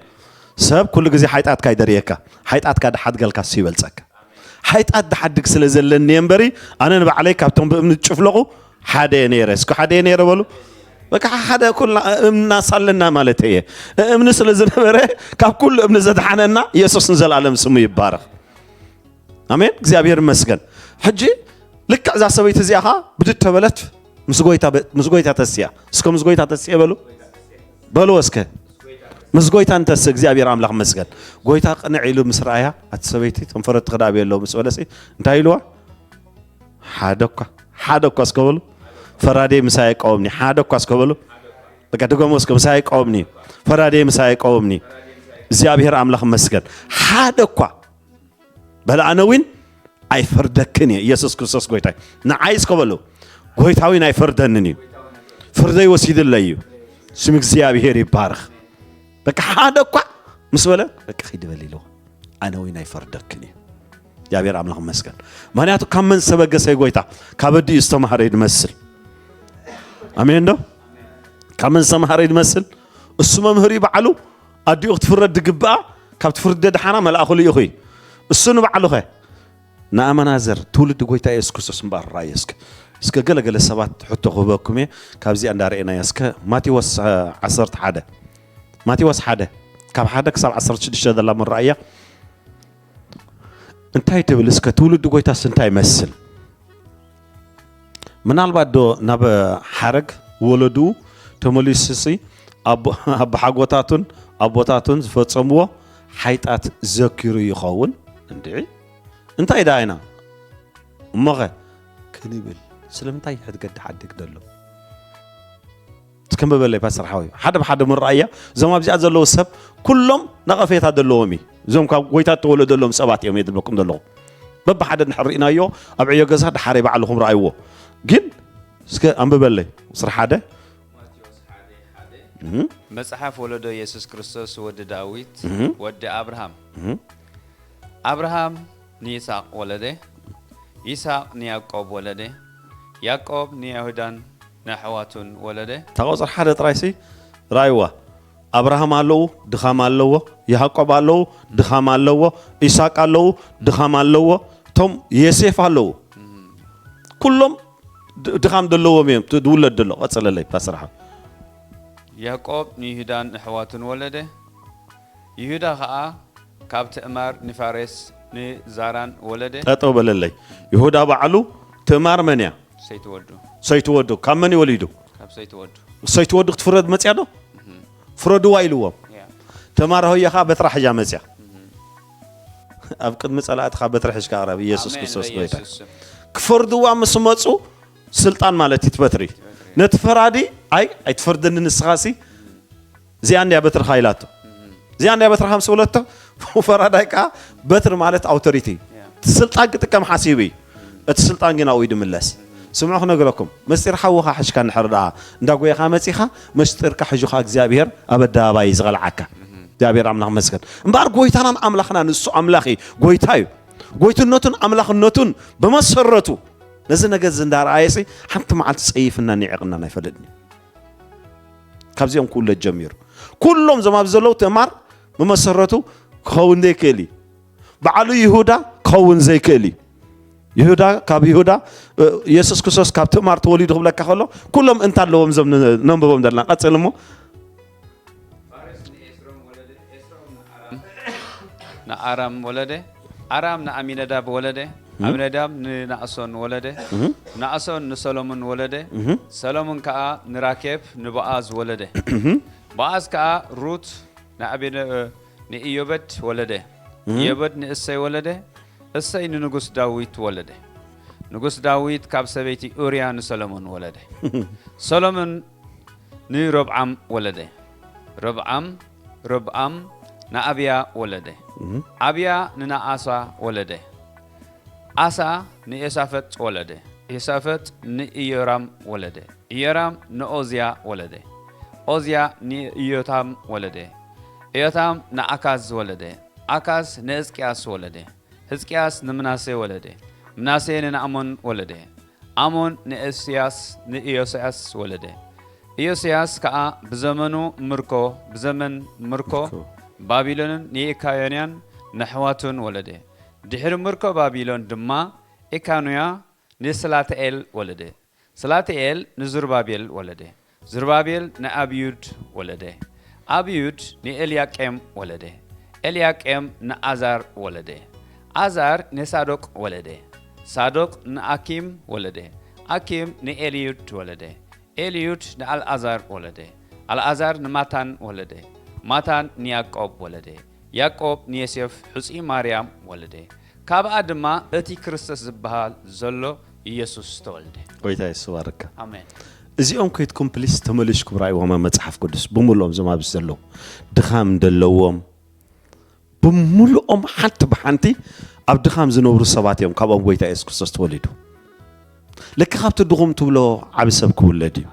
ሰብ ኩሉ ግዜ ሓይጣትካ ይደርየካ። ሓይጣትካ ድሓድገልካ እሱ ይበልጸካ። ሓይጣት ድሓድግ ስለ ዘለኒ እየ እምበሪ ኣነ ንባዕለይ ካብቶም ብእምኒ ዝጭፍለቑ ሓደ እየ ነይረ። እስኪ ሓደ እየ ነይረ በሉ። በቃ ሓደ ኩልና እምና ሳለና ማለት እየ። እምኒ ስለ ዝነበረ ካብ ኩሉ እምኒ ዘድሓነና ኢየሱስ ንዘለኣለም ስሙ ይባረኽ። ኣሜን እግዚኣብሔር ይመስገን። ሕጂ ልክዕ እዛ ሰበይቲ እዚኣ ኸዓ ብድድ ተበለት ምስ ጎይታ በ- ምስ ጎይታ ተስያ። እስከ ምስ ጎይታ ተስየ በሉ። በልዎ እስከ። ምስ ጎይታ እንተስ እግዚኣብሔር ኣምላኽ መስገን። ጎይታ ቅንዕ ኢሉ ምስ ረኣያ ኣቲ ሰበይቲ ተንፈረቲ ክዳብ የለው ምስ በለሲ እንታይ ኢልዋ? ሓደ እኳ ሓደ እኳ እስከ በሉ። ፈራዴ ምሳይ ቀወምኒ ሓደ እኳ እስከ በሉ። በቃ ድገሞ እስከ ምሳይ ቀወምኒ። ፈራዴ ምሳይ ቀወምኒ። እግዚኣብሔር ኣምላኽ መስገን። ሓደ እኳ በለ ኣነ ዊን ኣይፈርደክን እየ። ኢየሱስ ክርስቶስ ጎይታይ ንዓይ እስከ በሉ። ጎይታ ዊን ኣይፈርደንን እዩ። ፍርደይ ወሲድለይ እዩ። ስም እግዚኣብሔር ይባርኽ። በቃ ሓደ እኳ ምስ በለ በቃ ኺድ በል ኢልዎ። ኣነ ዊን ኣይፈርደክን እየ። እግዚኣብሔር ኣምላኽ መስገን። ምክንያቱ ካብ መን ዝተበገሰ ጎይታ ካብ ኣዲኡ ዝተማሃረ እዩ ዝመስል። ኣሜን ዶ? ካብ መን ዝተማሃረ እዩ ዝመስል? እሱ መምህር እዩ ባዕሉ። ኣዲኡ ክትፍረድ ድግብኣ ካብ ትፍርደ ድሓና መልኣኹ ልኢኹ እዩ። እሱ ንባዕሉኸ ንኣመናዘር ትውልዲ ጎይታ የሱስ ክርስቶስ እምበኣር ራእየ እስከ። እስከ ገለገለ ሰባት ሕቶ ክህበኩም እየ። ካብዚኣ እንዳርኤናያ እስከ ማቴዎስ ዓ- ዓሰርተ ሓደ ማቴዎስ ሓደ ካብ ሓደ ክሳብ ዓሰርተ ሽዱሽተ ዘላ መረኣያ እንታይ ትብል እስከ ትውልዲ ጎይታስ እንታይ ይመስል? ምናልባት ዶ ናብ ሓረግ ወለዱ ተመሊሱሲ ኣቦሓጎታቱን ኣቦታቱን ዝፈጸምዎ ሓይጣት ዘኪሩ ይኸውን? እንድዒ እንታይ ደኣ ኢና እሞኸ ክንብል ስለምንታይ ሕድገ ድሓድግ ደሎ? ትከንበበለይ ፓስተር ሓወይ ሓደ ብሓደ ምረኣያ እዞም ኣብዚኣ ዘለዉ ሰብ ኩሎም ነቐፌታ ዘለዎም እዩ። እዞም ካብ ጎይታ እተወለደሎም ሰባት እዮም እየ ዝብለኩም ዘለኹ። በብሓደ እንድሕር ርኢናዮ ኣብ ዕዮ ገዛ ድሓረይ ባዕልኹም ረኣይዎ። ግን እስከ ኣንብበለይ ስራ ሓደ መጽሓፍ ወለዶ የሱስ ክርስቶስ ወዲ ዳዊት ወዲ ኣብርሃም ኣብርሃም ንይስሐቅ ወለደ፣ ይስሐቅ ንያዕቆብ ወለደ፣ ያዕቆብ ንይሁዳን ንኣሕዋቱን ወለደ። እታ ቁፅሪ ሓደ ጥራይሲ ራይዋ ኣብርሃም ኣለዉ ድኻም ኣለዎ፣ ያዕቆብ ኣለዉ ድኻም ኣለዎ፣ ኢሳቅ ኣለዉ ድኻም ኣለዎ፣ እቶም ዮሴፍ ኣለዉ ኩሎም ድኻም ዘለዎም እዮም። ዝውለድ ዘሎ ቀፅለለይ ብታ ስራሓ ያዕቆብ ንይሁዳን ኣሕዋቱን ወለደ፣ ይሁዳ ኸዓ ካብ ትእማር ንፋሬስ ንዛራን ወለደ። ጠጠው በለለይ። ይሁዳ ባዕሉ ትእማር መን እያ? ሰይቲ ወዱ። ሰይቲ ወዱ። ካብ መን እዩ ወሊዱ? ካብ ሰይቲ ወዱ። ሰይቲ ወዱ ክትፍረድ መፅያ ዶ? ፍረድዋ ኢልዎም። ትእማር ሆየ ከዓ በትራ ሒዛ መፅያ። ኣብ ቅድሚ ፀላእትኻ በትሪ ሒዝካ ቅረብ። ኢየሱስ ክርስቶስ ጎይታ። ክፈርድዋ ምስ መፁ ስልጣን ማለት እዩ ትበትሪ። ነቲ ፈራዲ ኣይ ኣይትፈርደኒ ንስኻሲ እዚኣ እንድያ በትርኻ ኢላቶ። እዚኣ እንድያ በትርኻ ምስ በለቶ ፈራዳይ ከዓ በትሪ ማለት ኣውቶሪቲ ስልጣን ክጥቀም ሓሲቡ እዩ። እቲ ስልጣን ግን ኣብኡ ድምለስ። ስምዑ ክነግረኩም፣ መስጢር ሓውኻ ሕሽካ እንድሕር ደኣ እንዳጎየኻ መጺኻ መስጢርካ ሕሹኻ እግዚኣብሔር ኣብ ኣደባባይ እዩ ዝቐልዓካ። እግዚኣብሔር ኣምላኽ መስገን። እምበኣር ጎይታናን ኣምላኽና ንሱ ኣምላኽ እዩ፣ ጎይታ እዩ። ጎይትነቱን ኣምላኽነቱን ብመሰረቱ ነዚ ነገር እዚ እንዳረኣየሲ ሓንቲ መዓልቲ ጸይፍና ኒዕቕና ኣይፈልጥን እዩ። ካብዚኦም ክውለድ ጀሚሩ ኩሎም እዞም ኣብዚ ዘለዉ ትእማር ብመሰረቱ ክኸውን ዘይክእል እዩ። በዓሉ ይሁዳ ክኸውን ዘይክእል እዩ። ይሁዳ ካብ ይሁዳ የሱስ ክርስቶስ ካብ ትእማር ተወሊዱ ክብለካ ከሎ ኩሎም እንታ ኣለዎም እዞም ነንብቦም ዘለና ቀፅል እሞ ንኣራም ወለደ፣ ኣራም ንኣሚነዳብ ወለደ፣ ኣሚነዳብ ንናእሶን ወለደ፣ ናእሶን ንሰሎምን ወለደ፣ ሰሎምን ከኣ ንራኬብ ንቦኣዝ ወለደ። ቦኣዝ ከኣ ሩት ንኣቤነ ንኢዮበድ ወለደ፣ ኢዮበድ ንእሰይ ወለደ፣ እሰይ ንንጉስ ዳዊት ወለደ። ንጉስ ዳዊት ካብ ሰበይቲ ኡርያ ንሰሎሞን ወለደ። ሰሎሞን ንሮብዓም ወለደ። ሮብዓም ሮብዓም ንኣብያ ወለደ። ኣብያ ንናኣሳ ወለደ። ኣሳ ንኤሳፈጥ ወለደ፣ ኤሳፈጥ ንኢዮራም ወለደ፣ ኢዮራም ንኦዝያ ወለደ፣ ኦዝያ ንኢዮታም ወለደ፣ ኢዮታም ንኣካዝ ወለደ፣ ኣካዝ ንሕዝቅያስ ወለደ፣ ሕዝቅያስ ንምናሴ ወለደ፣ ምናሴ ንናእሞን ወለደ፣ ኣሞን ንእስያስ ንኢዮስያስ ወለደ። ኢዮስያስ ከኣ ብዘመኑ ምርኮ፣ ብዘመን ምርኮ ባቢሎንን ንኢካዮንያን ንኣሕዋቱን ወለደ። ድሕሪ ምርኮ ባቢሎን ድማ ኢካኑያ ንስላትኤል ወለደ። ስላትኤል ንዝሩባቤል ወለደ። ዝሩባቤል ንኣብዩድ ወለደ። ኣብዩድ ንኤልያቄም ወለደ። ኤልያቄም ንኣዛር ወለደ። ኣዛር ንሳዶቅ ወለደ። ሳዶቅ ንኣኪም ወለደ። ኣኪም ንኤልዩድ ወለደ። ኤልዩድ ንኣልኣዛር ወለደ። ኣልኣዛር ንማታን ወለደ። ማታን ንያቆብ ወለደ። ያቆብ ንዮሴፍ ሕጹይ ማርያም ወለደ። ካብኣ ድማ እቲ ክርስቶስ ዝበሃል ዘሎ ኢየሱስ ተወልደ። ጎይታ የሱስ ባርካ። ኣሜን። እዚኦም ኮይትኩም ፕሊስ ተመልሽኩም ራእይዎም ኣብ መጽሓፍ ቅዱስ ብምልኦም እዞም ኣብዚ ዘለዉ ድኻም እንደለዎም ብምልኦም ሓንቲ ብሓንቲ ኣብ ድኻም ዝነብሩ ሰባት እዮም ካብኦም ጎይታ የሱስ ክርስቶስ ተወሊዱ። ልክ ካብቲ ድኹም ትብሎ ዓቢ ሰብ ክውለድ እዩ።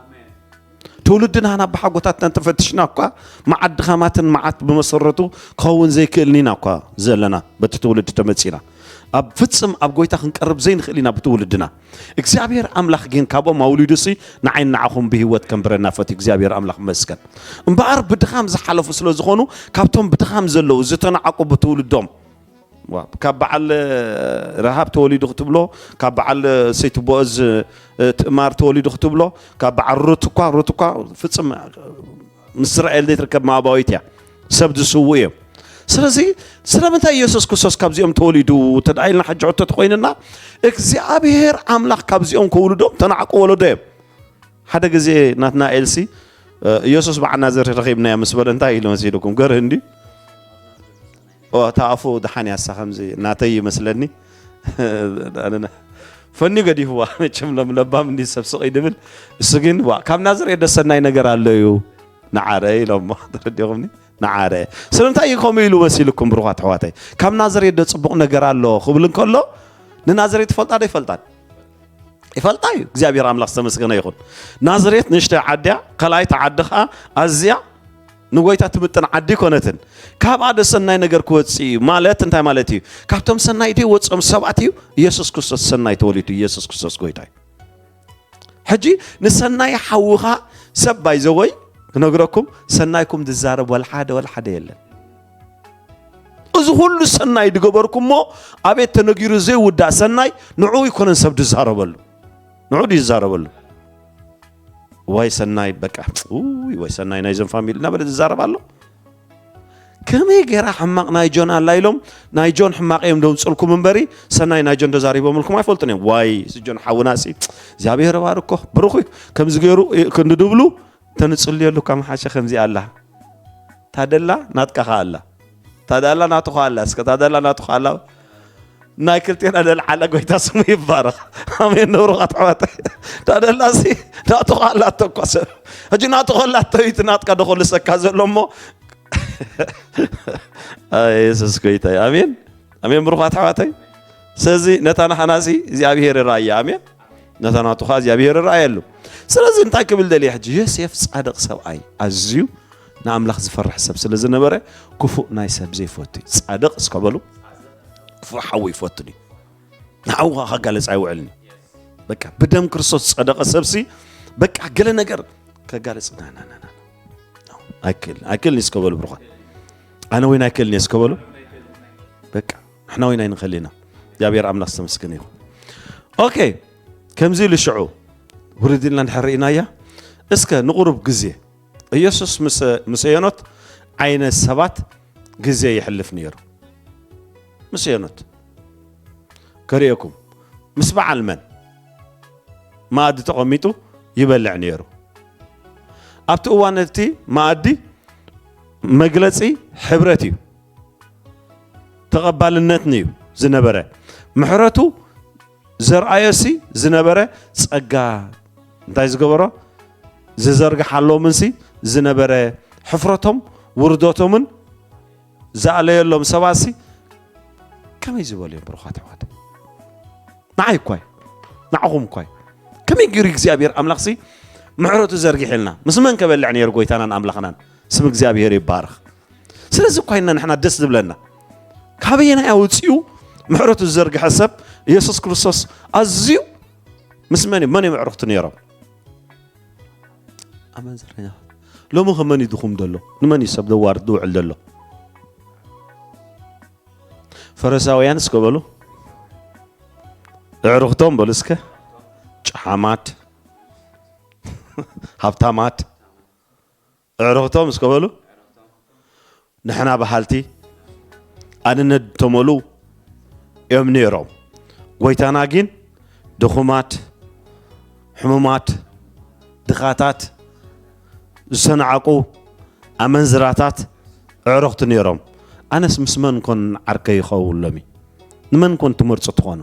ትውልድና ናብ ብሓጎታትና እንተፈትሽና እኳ መዓት ድኻማትን መዓት ብመሰረቱ ክኸውን ዘይክእልን ኢና እኳ ዘለና በቲ ትውልዲ ተመጺና ኣብ ፍጽም ኣብ ጎይታ ክንቀርብ ዘይንኽእል ኢና ብትውልድና እግዚኣብሔር ኣምላኽ ግን ካብኦም ኣውሊዱሲ ንዓይን ንዓኹም ብህይወት ከንብረና ፈትዩ እግዚኣብሔር ኣምላኽ መስገን እምበኣር ብድኻም ዝሓለፉ ስለ ዝኾኑ ካብቶም ብድኻም ዘለዉ ዝተናዓቁ ብትውልዶም ካብ በዓል ረሃብ ተወሊዱ ክትብሎ ካብ በዓል ሰይቲ ቦእዝ ትእማር ተወሊዱ ክትብሎ ካብ በዓል ሩት እኳ ሩት እኳ ፍፅም ምስ እስራኤል ዘይትርከብ ማእባዊት እያ ሰብ ዝስዉ እዮም ስለዚ ስለምንታይ ኢየሱስ ክርስቶስ ካብዚኦም ተወሊዱ ተዳኢልና ሕጂ ሕቶ ተኮይንና እግዚኣብሔር ኣምላኽ ካብዚኦም ከውልዶም ተናዕቁ ወለዶ እዮም ሓደ ግዜ ናትና ኤልሲ ኢየሱስ በዓል ናዝሬት ረኺብናዮ ምስ በለ እንታይ ኢሉ መሲልኩም ገርህ እንዲ እታ ኣፉ ደሓን ያሳ ከምዚ ናተይ ይመስለኒ ፈኒ ገዲፍዋ መቸም ሎም ለባም እንዲ ሰብ ስቕ ይድብል እሱ ግን ዋ ካብ ናዝሬት ዶ ሰናይ ነገር ኣሎ እዩ ንዓረ ኢሎሞ ተረዲኹምኒ ንዓረ ስለምንታይ እዩ ከምኡ ኢሉ መሲልኩም ብሩኻት ኣሕዋተይ ካብ ናዝሬት ዶ ፅቡቕ ነገር ኣሎ ክብል እንከሎ ንናዝሬት ይፈልጣ ዶ ይፈልጣን ይፈልጣ እዩ እግዚኣብሔር ኣምላኽ ዝተመስገነ ይኹን ናዝሬት ንእሽተይ ዓድያ ከላይታ ዓዲ ኸዓ ኣዝያ ንጎይታ ትምጥን ዓዲ ኣይኮነትን። ካብኣ ዶ ሰናይ ነገር ክወፅእ እዩ ማለት እንታይ ማለት እዩ? ካብቶም ሰናይ ደይወፅኦም ሰባት እዩ ኢየሱስ ክርስቶስ ሰናይ ተወሊዱ። ኢየሱስ ክርስቶስ ጎይታ እዩ። ሕጂ ንሰናይ ሓውኻ ሰብ ባይዘወይ ክነግረኩም ሰናይኩም ዝዛረብ ወላ ሓደ ወላ ሓደ የለን። እዚ ኩሉ ሰናይ ዝገበርኩሞ ኣቤት ተነጊሩ ዘይውዳእ ሰናይ ንዑ ይኮነን ሰብ ዝዛረበሉ ንዑ ድዩ ዝዛረበሉ ዋይ ሰናይ በቃ ውይ ወይ ሰናይ ናይዞም ፋሚሊ እናበለ ዝዛረብ ኣሎ ከመይ ገይራ ሕማቕ ናይ ጆን ኣላ ኢሎም ናይ ጆን ሕማቕ እዮም ደምፅልኩም እምበሪ ሰናይ ናይ ጆን ተዛሪቦምልኩም ኣይፈልጡን እዮም ዋይ እዚ ጆን ሓውና ሲ እግዚኣብሔር ባርኮ ብሩኽ እዩ ከምዚ ገይሩ ክንዲ ድብሉ ተንፅልየሉ ካብ መሓሸ ከምዚ ኣላ ታደላ ናትካ ከ ኣላ ታደላ ናቱ ከ ኣላ እስከ ታደላ ናቱ ከ ኣላ ናይ ክልቴና ለልዓለ ጎይታ ስሙ ይባረኽ ኣሜን ንብሩኻት ኣሕዋተይ ታደላ ሲ ናቱ ከ ኣላቶ እኳ ሰብ ሕጂ ናቱ ከላቶ እዩ ናትካ ዶ ከልሰካ ዘሎ እሞ የሱስ ጎይታ እዩ ኣሜን ኣሜን ብሩኻት ኣሕዋተይ ስለዚ ነታ ናሓናሲ እግዚኣብሄር ይረኣያ ኣሜን ነታ ናቱ ከዓ እግዚኣብሄር ይረኣየሉ ስለዚ እንታይ ክብል ደልየ ሕጂ ዮሴፍ ፃድቕ ሰብኣይ ኣዝዩ ንኣምላኽ ዝፈርሕ ሰብ ስለ ዝነበረ ክፉእ ናይ ሰብ ዘይፈቱ እዩ ፃድቕ እስከ በሉ ክፉእ ሓዊ ይፈቱ ድዩ ንሓዊ ከዓ ከጋለፅ ኣይውዕልን እዩ በቃ ብደም ክርስቶስ ዝፀደቐ ሰብሲ በቃ ገለ ነገር ከጋለፅ ናናናና ኣይክል ኣይክልን እስከ በሉ ብሩኻ ኣነ ወይን ኣይክልን እስከ በሉ በቃ ንሕና ወይን ኣይንኽእል ኢና እግዚኣብሔር ኣምላኽ ዝተመስገነ ይኹን ኦኬ ከምዚ ኢሉ ሽዑ ውርድ ኢልና እንድሕር ርኢናያ እስከ ንቑሩብ ግዜ ኢየሱስ ምስ ሄኖት ዓይነት ሰባት ግዜ የሕልፍ ነይሩ ምስ ሄኖት ከርእየኩም ምስ በዓል መን መኣዲ ተቐሚጡ ይበልዕ ነይሩ ኣብቲ እዋን እቲ መኣዲ መግለፂ ሕብረት እዩ ተቐባልነትን እዩ ዝነበረ ምሕረቱ ዘርኣዮሲ ዝነበረ ጸጋ እንታይ ዝገበሮ ዝዘርግሓሎምንሲ ዝነበረ ሕፍረቶም ውርደቶምን ዝኣለየሎም ሰባትሲ ከመይ ዝበሉ እዮም ብሩኻት ኣሕዋት ንዓይ እኳይ፣ ንዓኹም እኳይ። ከመይ ገይሩ እግዚኣብሔር ኣምላኽሲ ምሕረቱ ዘርጊሕልና? ምስ መን ከበልዕ ነይሩ ጎይታናን ኣምላኽናን? ስም እግዚኣብሔር ይባረኽ። ስለዚ እኳ ኢና ንሕና ደስ ዝብለና። ካበየናይ ኣውፂኡ ምሕረቱ ዝዘርግሐ ሰብ ኢየሱስ ክርስቶስ ኣዝዩ ምስ መን እዩ? መን እዮም ኣዕሩኽቱ ነይሮም? ኣመንዝረኛታት። ሎሚ ከ መን እዩ ድኹም ዘሎ? ንመን እዩ ሰብ ዘዋርድ ዝውዕል ዘሎ? ፈሪሳውያን እስከ በሉ። ኣዕሩኽቶም በሉ እስከ። ጨሓማት፣ ሃብታማት፣ ኣዕሩኽቶም እስከ በሉ። ንሕና በሃልቲ፣ ኣንነት ተመሉ እዮም ነይሮም። ጎይታና ግን ድኹማት፣ ሕሙማት፣ ድኻታት፣ ዝተናዕቁ፣ ኣመንዝራታት ኣዕሩኽቲ ነይሮም። ኣነስ ምስ መን ኮን ዓርከይ ይኸውን ሎሚ? ንመን ኮን ትመርጹ ትኾኑ?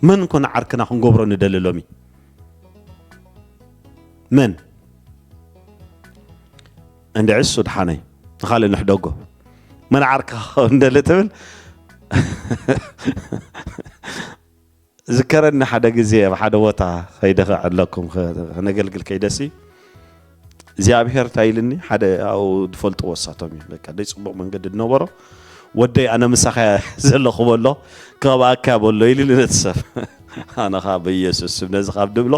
መን ኮን ዓርክና ክንገብሮ ንደሊ ሎሚ? መን? እንድዒ እሱ ድሓነይ፣ ንኻልእ ንሕደጎ። መን ዓርካ ክኸውን ደሊ ትብል? ዝከረኒ ሓደ ግዜ ኣብ ሓደ ቦታ ከይደ ከዕለኩም፣ ከ-፣ ከነገልግል ከይደሲ፣ እግዚኣብሔር እንታይ ኢልኒ? ሓደ ኣብኡ ዝፈልጥዎ እሳቶም እዩ። በቃ፣ ደይ ጽቡቕ መንገዲ ዝነበሮ፣ "ወደይ፣ ኣነ ምሳኻ ዘለኹ" በሎ። "ከባኣካ" በሎ ኢልኒ ነቲ ሰብ። ኣነ ኸዓ ብኢየሱስ ስም ነዚ ካብ ድብሎ፣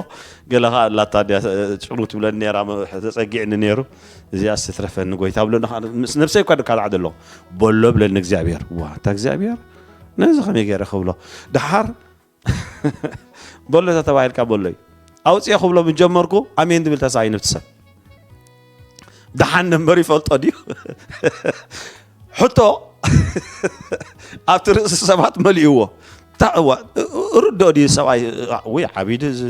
ገለ ኸዓ ኣላታ ድያ፣ ጭኑ ትብለኒ ነይራ፣ ተጸጊዕኒ ነይሩ። "እዚኣስ ትትረፈኒ ጎይታ" ብሎ፣ ንኻ-፣ ምስ ነብሰይ እኳ ድካልዓ ዘለኹ። "በሎ" ብለኒ እግዚኣብሔር። ዋ፣ እታ እግዚኣብሔር ነዚ ከመይ ገይረ ክብሎ? ደሓር "በሎ" ተተባሂልካ በሎ እዩ። ኣውፅኤ ክብሎ ምስ ጀመርኩ፣ ኣሜን ዝብል ተሳኢኑ እቲ ሰብ። ደሓን ነበር ይፈልጦ ድዩ? ሕቶ ኣብቲ ርእሲ ሰባት መሊእዎ። እታ እዋ፣ ርድኦ ድዩ ሰብኣይ? ወይ ዓቢዱ፣ እዚ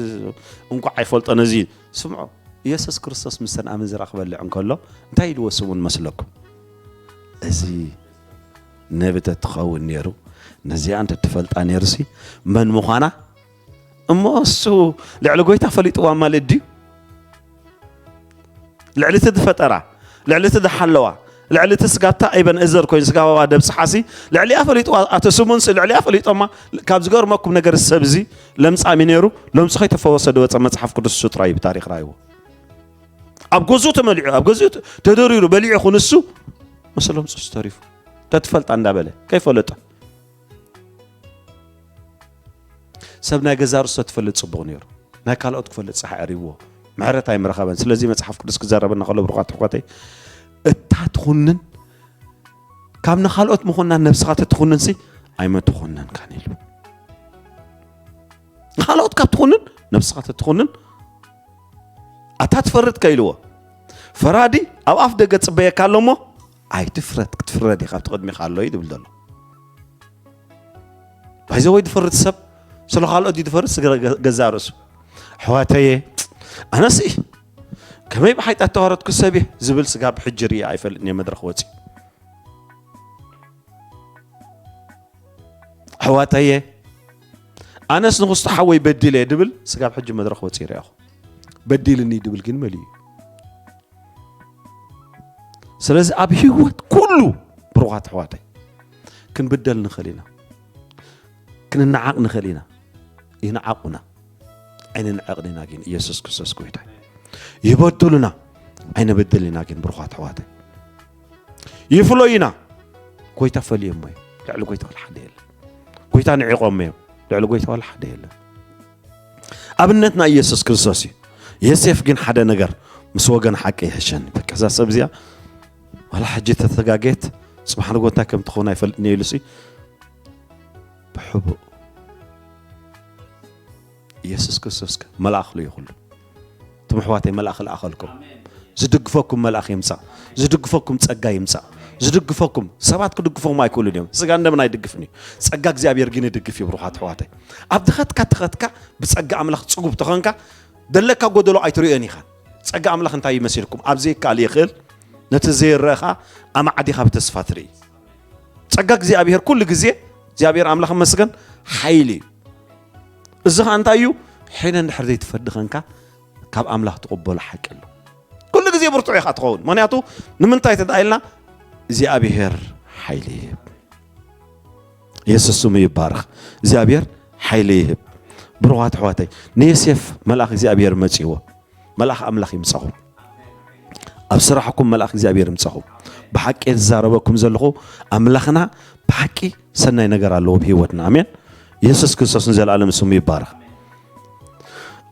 እንቋዕ ኣይፈልጦን እዚ። ስምዖ፣ ኢየሱስ ክርስቶስ ምስተን ኣመንዝራ ክበልዕ እንከሎ እንታይ ኢልዎ ስሙ ንመስለኩም? "እዚ ነቢ ተትኸውን ነይሩ፣ ነዚኣ እንተትፈልጣ ነይሩሲ መን ምዃና?" እሞ እሱ ልዕሊ ጎይታ ፈሊጥዋ ማለት ድዩ? ልዕሊ እቲ ዝፈጠራ፣ ልዕሊ እቲ ዝሓለዋ፣ ልዕሊ እቲ ስጋብታ ኤበን እዘር ኮይኑ ስጋባባ ደብፅሓሲ ልዕሊኣ ፈሊጥዋ፣ ኣቶ ስሙንሲ ልዕሊኣ ፈሊጦማ። ካብ ዝገርመኩም ነገር፣ ሰብዚ ለምጻም እዩ ነይሩ። ለምጹ ከይተፈወሰ ዝወፀ መፅሓፍ ቅዱስ እሱ ጥራይ እዩ ብታሪኽ ራእይዎ። ኣብ ገዝኡ ተመሊዑ፣ ኣብ ገዝኡ ተደሪሩ በሊዑ ይኹን እሱ ምስ ለምጹ ተሪፉ። ተትፈልጣ እንዳበለ ከይፈለጠ። ሰብ ናይ ገዛ ርእሱ ትፈልጥ ጽቡቕ ነይሩ። ናይ ካልኦት ክፈልጥ ጸሓይ ዕሪብዎ። ምሕረት ኣይምረኸበን። ስለዚ መጽሓፍ ቅዱስ ክዛረበና ከሎ፣ ብሩኻት ኣሕዋተይ፣ እታ ትኹንን ካብ ንኻልኦት ምኹናን ነብስኻ ተትኹንንሲ ኣይመትኹነንካን ኢሉ። ንኻልኦት ካብ ትኹንን ነብስኻ ተትኹንን ኣታ ትፈርድ ከ ኢልዎ። ፈራዲ ኣብ ኣፍ ደገ ጽበየካ ኣሎ እሞ ኣይትፍረድ፣ ክትፍረድ ኢኻ፣ ኣብቲ ቅድሚኻ ኣሎ እዩ ዝብል ዘሎ። ባይዘወይ ዝፈርድ ሰብ ስለ ካልኦት እዩ ዝፈርድ፣ ስለ ገ-፣ ገዛእ ርእሱ። ኣሕዋተየ፣ ኣነስ ከመይ ብሓይጣ እተዋረድኩ ሰብ እየ ዝብል ስጋብ ሕጂ ርእየ ኣይፈልጥን እየ መድረኽ ወፂኡ። ኣሕዋተየ፣ ኣነስ ንኽስቶ ሓወይ በዲለ እየ ድብል ስጋብ ሕጂ መድረኽ ወፂኡ ርኣኹ። በዲልኒ ድብል ግን መሊኡ እዩ። ስለዚ ኣብ ህይወት ኩሉ ብሩኻት ኣሕዋተይ ክንብደል ንኽእል ኢና፣ ክንነዓቕ ንኽእል ኢና። ይንዓቑና፣ ኣይንንዓቕን ኢና ግን ኢየሱስ ክርስቶስ ጎይታ እዩ። ይበድሉና፣ ኣይንበድልን ኢና ግን ብሩኻት ኣሕዋተይ። ይፍለዩና፣ ጎይታ ፈልዮሞ እዩ። ልዕሊ ጎይታ ወላ ሓደ የለን። ጎይታ ንዒቖሞ እዮም። ልዕሊ ጎይታ ወላ ሓደ የለን። ኣብነትና ኢየሱስ ክርስቶስ እዩ። ዮሴፍ ግን ሓደ ነገር ምስ ወገን ሓቂ ይሕሸኒ። በቃ እዛ ሰብ እዚኣ ዋላ ሕጂ ተተጋገየት፣ ጽባሕ ንጎ እንታይ ከም ትኸውን ኣይፈልጥን እየ ኢሉሲ ብሕቡእ ኢየሱስ ክርስቶስ ከ መልኣኽ ልኢኹሉ። እቶም ኣሕዋተይ መልኣኽ ልኣኸልኩም። ዝድግፈኩም መልኣኽ ይምጻእ። ዝድግፈኩም ጸጋ ይምጻእ። ዝድግፈኩም ሰባት ክድግፈኩም ኣይክእሉን እዮም። ስጋ እንደምን ኣይድግፍን እዩ። ጸጋ እግዚኣብሔር ግን ይድግፍ እዩ ብሩኻት ኣሕዋተይ። ኣብ ድኸትካ ትኸትካ ብጸጋ ኣምላኽ ጽጉብ ተኾንካ ደለካ ጎደሎ ኣይትርእዮን ኢኻ። ጸጋ ኣምላኽ እንታይ ይመስልኩም? ኣብ ዘይከኣል ይኽእል ነቲ ዘይረኣኻ ኣማዕዲኻ ብተስፋ ትርኢ። ጸጋ እግዚኣብሔር ኩሉ ግዜ እግዚኣብሔር ኣምላኽ መስገን ሓይሊ እዩ። እዚ ኸኣ እንታይ እዩ? ሕነ እንድሕር ዘይትፈዲ ኸንካ ካብ ኣምላኽ ትቕበሎ ሓቂ ኣሎ። ኩሉ ግዜ ብርቱዕ ኢኻ ትኸውን። ምኽንያቱ ንምንታይ ተዳኢልና እግዚኣብሔር ሓይሊ ይህብ። የሱስ ስሙ ይባረኽ። እግዚኣብሔር ሓይሊ ይህብ። ብሩኻት ኣሕዋተይ፣ ንዮሴፍ መልኣኽ እግዚኣብሔር መጺእዎ። መልኣኽ ኣምላኽ ይምጻኹም። ኣብ ስራሕኩም መልኣኽ እግዚኣብሔር ይምጻኹም። ብሓቂ ዝዛረበኩም ዘለኹ ኣምላኽና ብሓቂ ሰናይ ነገር ኣለዎ ኣብ ህይወትና። ኣሜን። የሱስ ክርስቶስ ንዘለኣለም ስሙ ይባረኽ።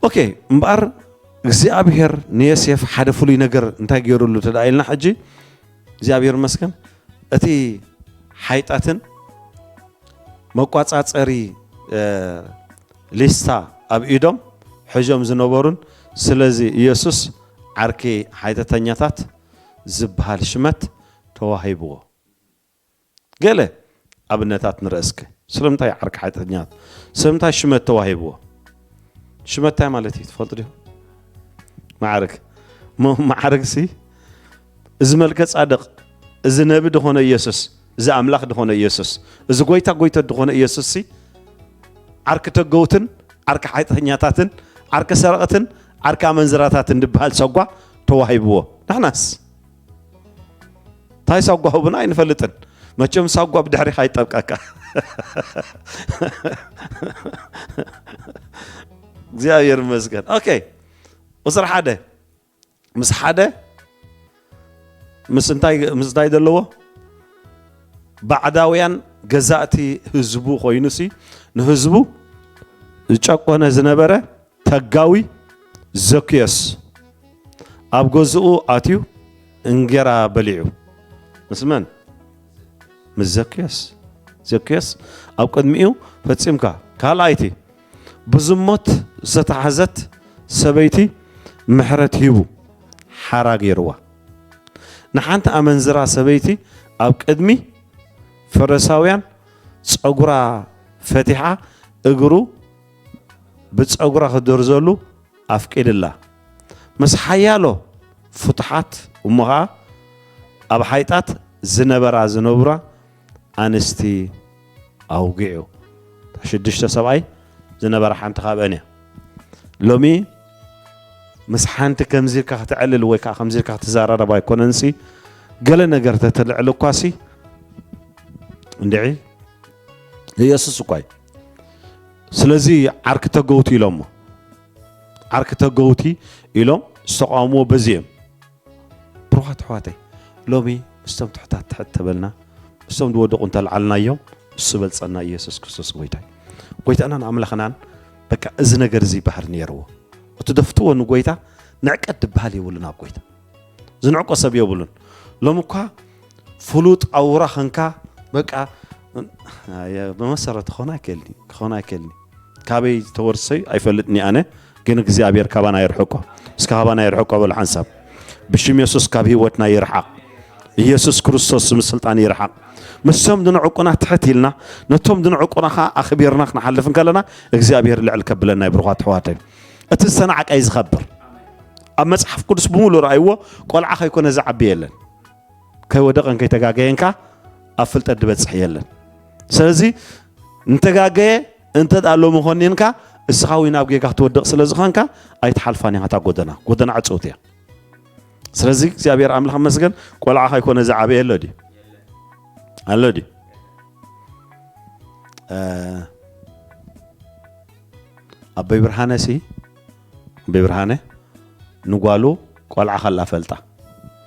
ኦኬ፣ እምበኣር እግዚኣብሔር ንዮሴፍ ሓደ ፍሉይ ነገር እንታይ ገይሩሉ ተደኣ ኢልና፣ ሕጂ እግዚኣብሔር ይመስገን፣ እቲ ሓይጣትን መቋጻጸሪ፣ እ፣ ሊስታ ኣብ ኢዶም ሒዞም ዝነበሩን፣ ስለዚ ኢየሱስ ዓርኪ ሓይጠተኛታት ዝበሃል ሽመት ተዋሂብዎ። ገለ ኣብነታት ንርኢ እስከ። ስለምንታይ ዓርኪ ሓጢኣተኛታት? ስለምንታይ ሽመት ተዋሂብዎ? ሽመት እንታይ ማለት እዩ ትፈልጡ ዲኹም? ማዕርግ። ሞ-፣ ማዕርግሲ፣ እዚ መልከ ጻድቕ፣ እዚ ነቢ ድኾነ ኢየሱስ፣ እዚ ኣምላኽ ድኾነ ኢየሱስ፣ እዚ ጎይታ ጎይቶት ድኾነ ኢየሱስሲ፣ ዓርኪ ተገውትን፣ ዓርኪ ሓጢኣተኛታትን፣ ዓርኪ ሰረቕትን፣ ዓርኪ ኣመንዝራታትን ድበሃል ሰጓ ተዋሂብዎ። ንሕናስ? እንታይ ሳጓ ህቡና ኣይንፈልጥን። መቸም ሳጓ ብድሕሪኻ ይጠብቀካ። እግዚኣብሔር ይመስገን። ኦኬ፣ ቁፅሪ ሓደ። ምስ ሓደ፣ ምስ እንታይ፣ ምስ እንታይ ዘለዎ? ባዕዳውያን ገዛእቲ ህዝቡ ኮይኑሲ፣ ንህዝቡ ዝጨቆነ ዝነበረ ተጋዊ ዘኪዮስ ኣብ ገዝኡ ኣትዩ እንጌራ በሊዑ። ምስ መን? ምስ ዘኪዮስ። ዘኪዮስ ኣብ ቅድሚኡ ፈጺምካ። ካልኣይቲ፣ ብዝሞት ዝተታሕዘት ሰበይቲ ምሕረት ሂቡ ሓራ ገይርዋ። ንሓንቲ ኣመንዝራ ሰበይቲ ኣብ ቅድሚ ፈሪሳውያን ጸጉራ ፈቲሓ እግሩ ብጸጉራ ክድርዘሉ ኣፍቂድላ። ምስ ሓያሎ ፍቱሓት እሞ ኸኣ ኣብ ሓይጣት ዝነበራ ዝነብራ ኣንስቲ ኣውጊዑ። እታ ሽዱሽተ ሰብኣይ ዝነበራ ሓንቲ ካብአን እያ። ሎሚ ምስ ሓንቲ ከምዚ ኢልካ ከተዕልል ወይ ከዓ ከምዚ ኢልካ ክትዘራረብ ኣይኮነንሲ፣ ገለ ነገር ተተልዕል እኳሲ፣ እንድዒ፣ ኢየሱስ እኳ እዩ። ስለዚ ዓርኪ ተገውቲ ኢሎሞ። ዓርኪ ተገውቲ ኢሎም ዝተቃወምዎ በዚ እዮም። ብሩኻት ኣሕዋተይ፣ ሎሚ ምስቶም ትሑታት ትሕት ተበልና፣ ምስቶም ዝወደቑ እንተልዓልናዮም፣ እሱ በልጸና ኢየሱስ ክርስቶስ ጎይታ እዩ። ጎይታናን ኣምላኽናን በቃ እዚ ነገር እዚ ባህሪ ነይርዎ። እቲ ደፍትዎ ንጎይታ ንዕቀት ዝበሃል የብሉን ኣብ ጎይታ። ዝንዕቆ ሰብ የብሉን። ሎም እኳ ፍሉጥ ኣውራ ኸንካ በቃ፣ ኣየ፣ ብመሰረቱ ክኾን ኣይክእልኒ፣ ክኾን ኣይክእልኒ። ካበይ ተወርሰዩ ኣይፈልጥኒ ኣነ፣ ግን እግዚኣብሔር ካባና ይርሕቆ። እስከ ካባና ይርሕቆ በሉ ሓንሳብ። ብሽም የሱስ ካብ ህይወትና ይርሓቕ። ኢየሱስ ክርስቶስ ምስልጣን ይርሓቕ። ምስቶም ዝንዕቁና ትሕት ኢልና፣ ነቶም ዝንዕቁና ኸዓ ኣኽቢርና ክንሓልፍ እንከለና፣ እግዚኣብሔር ልዕል ከብለና እዩ ብሩኻት ኣሕዋተይ። እቲ ዝተናዕቀ እዩ ዝኸብር። ኣብ መጽሓፍ ቅዱስ ብምሉእ ረኣይዎ፣ ቆልዓ ከይኮነ ዝዓቢ የለን። ከይወደቐን ከይተጋገየንካ ኣብ ፍልጠት ዝበጽሕ የለን። ስለዚ እንተጋገየ እንተ ደኣ ሎሚ ኾኒንካ እስኻ እውን ናብ ጌጋ ክትወድቕ ስለ ዝኾንካ ኣይትሓልፋን ኢኻ እታ ጎደና። ጎደና ዕጽውቲ እያ። ስለዚ እግዚኣብሔር ኣምላኽ መስገን ቆልዓ ከይኮነ ዝዓበየ ኣሎ ድዩ? ኣሎ ድዩ? እ፣ ኣቦይ ብርሃነ ሲ፣ ኣቦይ ብርሃነ ንጓሉ ቆልዓ ከላ ፈልጣ።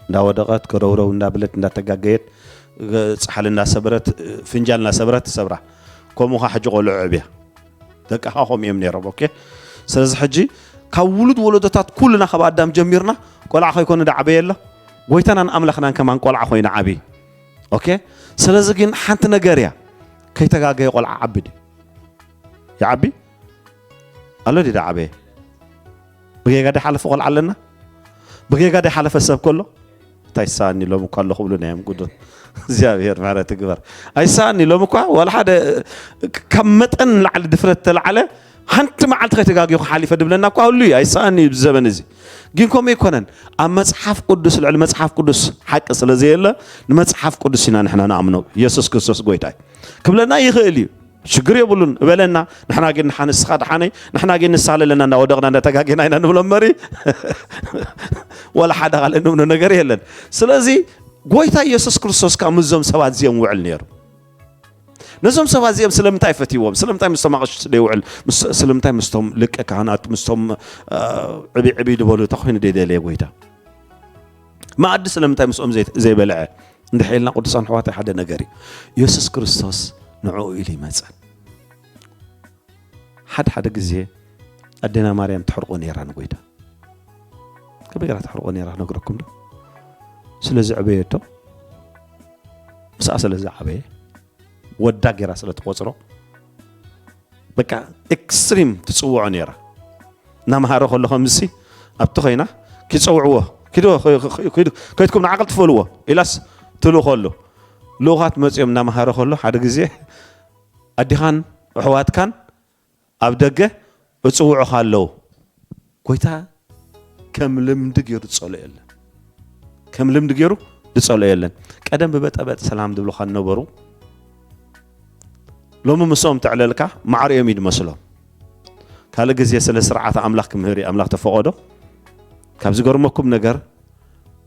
እንዳወደቐት፣ ከረውረው እንዳበለት፣ እንዳተጋገየት፣ ጸሓል እንዳሰበረት፣ ፍንጃል እንዳሰበረት ትሰብራ። ከምኡ ኸዓ ሕጂ ቆልዑ ዕብያ። ደቅኻ ከምኡ እዮም ነይሮም። ኦኬ። ስለዚ ሕጂ ካብ ውሉድ ወለዶታት ኩልና ካብ ኣዳም ጀሚርና ቆልዓ ከይኮነ ዳዓበየ ኣሎ። ጎይታናን ኣምላኽናን ከማን ቆልዓ ኮይኑ ዓብዪ። ኦኬ። ስለዚ ግን ሓንቲ ነገር እያ። ከይተጋገየ ቆልዓ ዓቢ ድዩ? ይዓቢ? ኣሎ ድዩ ዳዓበየ? ብጌጋ ዳሓለፈ ቆልዓ ኣለና? ብጌጋ ዳሓለፈ ሰብ ከሎ? እንታይ ይሰኣኒ ሎም እኳ ኣለኹ ብሉ ናይ እዮም ጉዱን። እግዚኣብሔር ምሕረት ይግበር። ኣይሰኣኒ ሎም እኳ ዋላ ሓደ ካብ መጠን ንላዕሊ ድፍረት ተላዓለ፣ ሓንቲ መዓልቲ ከይተጋግኹ ሓሊፈ ድብለና እኳ ህሉ እዩ። ኣይሰኣኒ እዩ ብዘበን እዚ። ግን ከምኡ ኣይኮነን። ኣብ መጽሓፍ ቅዱስ፣ ልዕሊ መጽሓፍ ቅዱስ ሓቂ ስለ ዘየለ፣ ንመጽሓፍ ቅዱስ ኢና ንሕና ንኣምኖ። ኢየሱስ ክርስቶስ ጎይታ እዩ። ክብለና ይኽእል እዩ። ሽግር የብሉን። እበለና። ንሕና ግን ንሓ ንስኻ ደሓነይ፣ ንሕና ግን ንሳለለና እንዳወደቕና እንዳተጋጌና ኢና ንብሎ እምበሪ። ዋላ ሓደ ካልእ ንብሎ ነገር የለን። ስለዚ ጎይታ ኢየሱስ ክርስቶስ ከኣ ምስዞም ሰባት እዚኦም ውዕል ነይሩ። ነዞም ሰባት እዚኦም ስለምንታይ ፈትይዎም? ስለምንታይ ምስቶም ኣቕሽቲ ደይውዕል? ምስ- ስለምንታይ ምስቶም ልቀ ካህናት፣ ምስቶም እ፣ ዕብይ ዕብይ ዝበሉ እታ ኮይኑ ደይደለየ ጎይታ? መኣዲ ስለምንታይ ምስኦም ዘይ- ዘይበልዐ? እንድሕር ኢልና ቅዱሳን ኣሕዋተይ ሓደ ነገር እዩ። የሱስ ክርስቶስ ንዕኡ ኢሉ ይመጸን። ሓደ ሓደ ግዜ ኣዴና ማርያም ተሕርቆ ነይራ ንጎይታ። ከመይ ገይራ ተሕርቆ ነይራ ክነግረኩም ዶ? ስለ ዘዕበየቶ፣ ምስኣ ስለ ዝዓበየ፣ ወዳ ገይራ ስለ ትቆጽሮ፣ በቃ ኤክስትሪም ትጽውዖ ነይራ። እናመሃረ ከሎ ከምዚ ኣብቲ ኮይና ኪጸውዕዎ፣ "ኪዱ፣ ኪዱ፣ ከይድኩም ንዓ ቀልጥፉ በልዎ" ኢላስ ትልእኾ ኣሎ። ልኡኻት መጺኦም እናመሃረ ከሎ ሓደ ግዜ ኣዲኻን ኣሕዋትካን ኣብ ደገ እጽውዑኻ ኣለዉ። ጎይታ ከም ልምዲ ገይሩ ዝጸልኦ የለን። ከም ልምዲ ገይሩ ዝጸልኦ የለን። ቀደም ብበጠበጥ ሰላም ዝብሉኻ ነበሩ። ሎሚ ምስኦም ተዕለልካ ማዕሪኦም እዩ ዝመስሎም። ካልእ ግዜ ስለ ስርዓት ኣምላኽ ክምህር እዩ ኣምላኽ ተፈቐዶ። ካብ ዝገርመኩም ነገር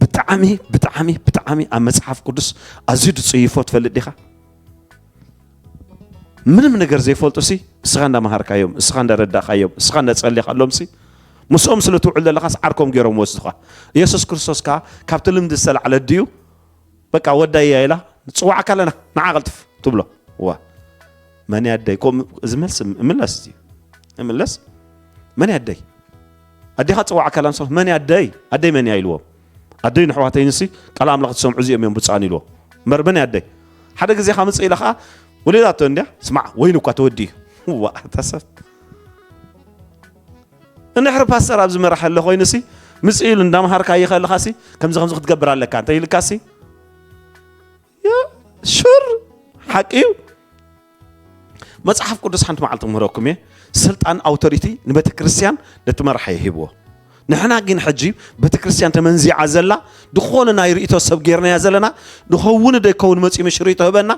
ብጣዕሚ ብጣዕሚ ብጣዕሚ ኣብ መጽሓፍ ቅዱስ ኣዝዩ ዝጽይፎ ትፈልጥ ዲኻ? ምንም ነገር ዘይፈልጡ ሲ እስኻ እንዳመሃርካዮም፣ እስኻ እንዳረዳእካዮም፣ እስኻ እንዳጸለኻሎም ሲ ምስኦም ስለ ትውዕል ዘለኻስ ዓርኮም ገይሮም ወስዱኻ። ኢየሱስ ክርስቶስ ከኣ ካብቲ ልምዲ ዝተላዕለ ድዩ በቃ ወዳይ እያ ኢላ ንጽዋዓካ ኣለና ንዓ ቀልጥፍ ትብሎ። ዋ መን ኣደይ ከምኡ እዚ መልሲ እምለስ እዚ እምለስ መን ኣደይ ኣዴኻ ጽዋዓካ ኣላ ንሶ መን ኣደይ ኣደይ መን እያ ኢልዎም። ኣደይ ንሕዋተይ ንሲ ቃል ኣምላኽ ዝሰምዑ እዚኦም እዮም ብጻን ኢልዎም። እምበር መን ኣደይ ሓደ ግዜ ካ ምጽእ ኢላ ኸዓ ወሊዳቶ እንድያ ስማዕ ወይኑ እኳ ተወዲ ዋ ተሰብ እንድሕሪ ፓስተር ኣብ ዝመርሐለ ኮይኑሲ ምጽእ ኢሉ እንዳምሃርካ ይኸልኻሲ ከምዚ ከምዚ ክትገብር ኣለካ እንተ ኢልካሲ ያ ሹር ሓቂ እዩ። መጽሓፍ ቅዱስ ሓንቲ መዓልቲ ክምህረኩም እየ። ስልጣን ኣውቶሪቲ ንቤተ ክርስቲያን ነቲ መራሒ ይሂብዎ። ንሕና ግን ሕጂ ቤተ ክርስቲያን ተመንዚዓ ዘላ ዝኾነ ናይ ርእይቶ ሰብ ጌርናያ ዘለና ንኸውን ደይከውን መጺኡ ምሽ ርእይቶ ህበና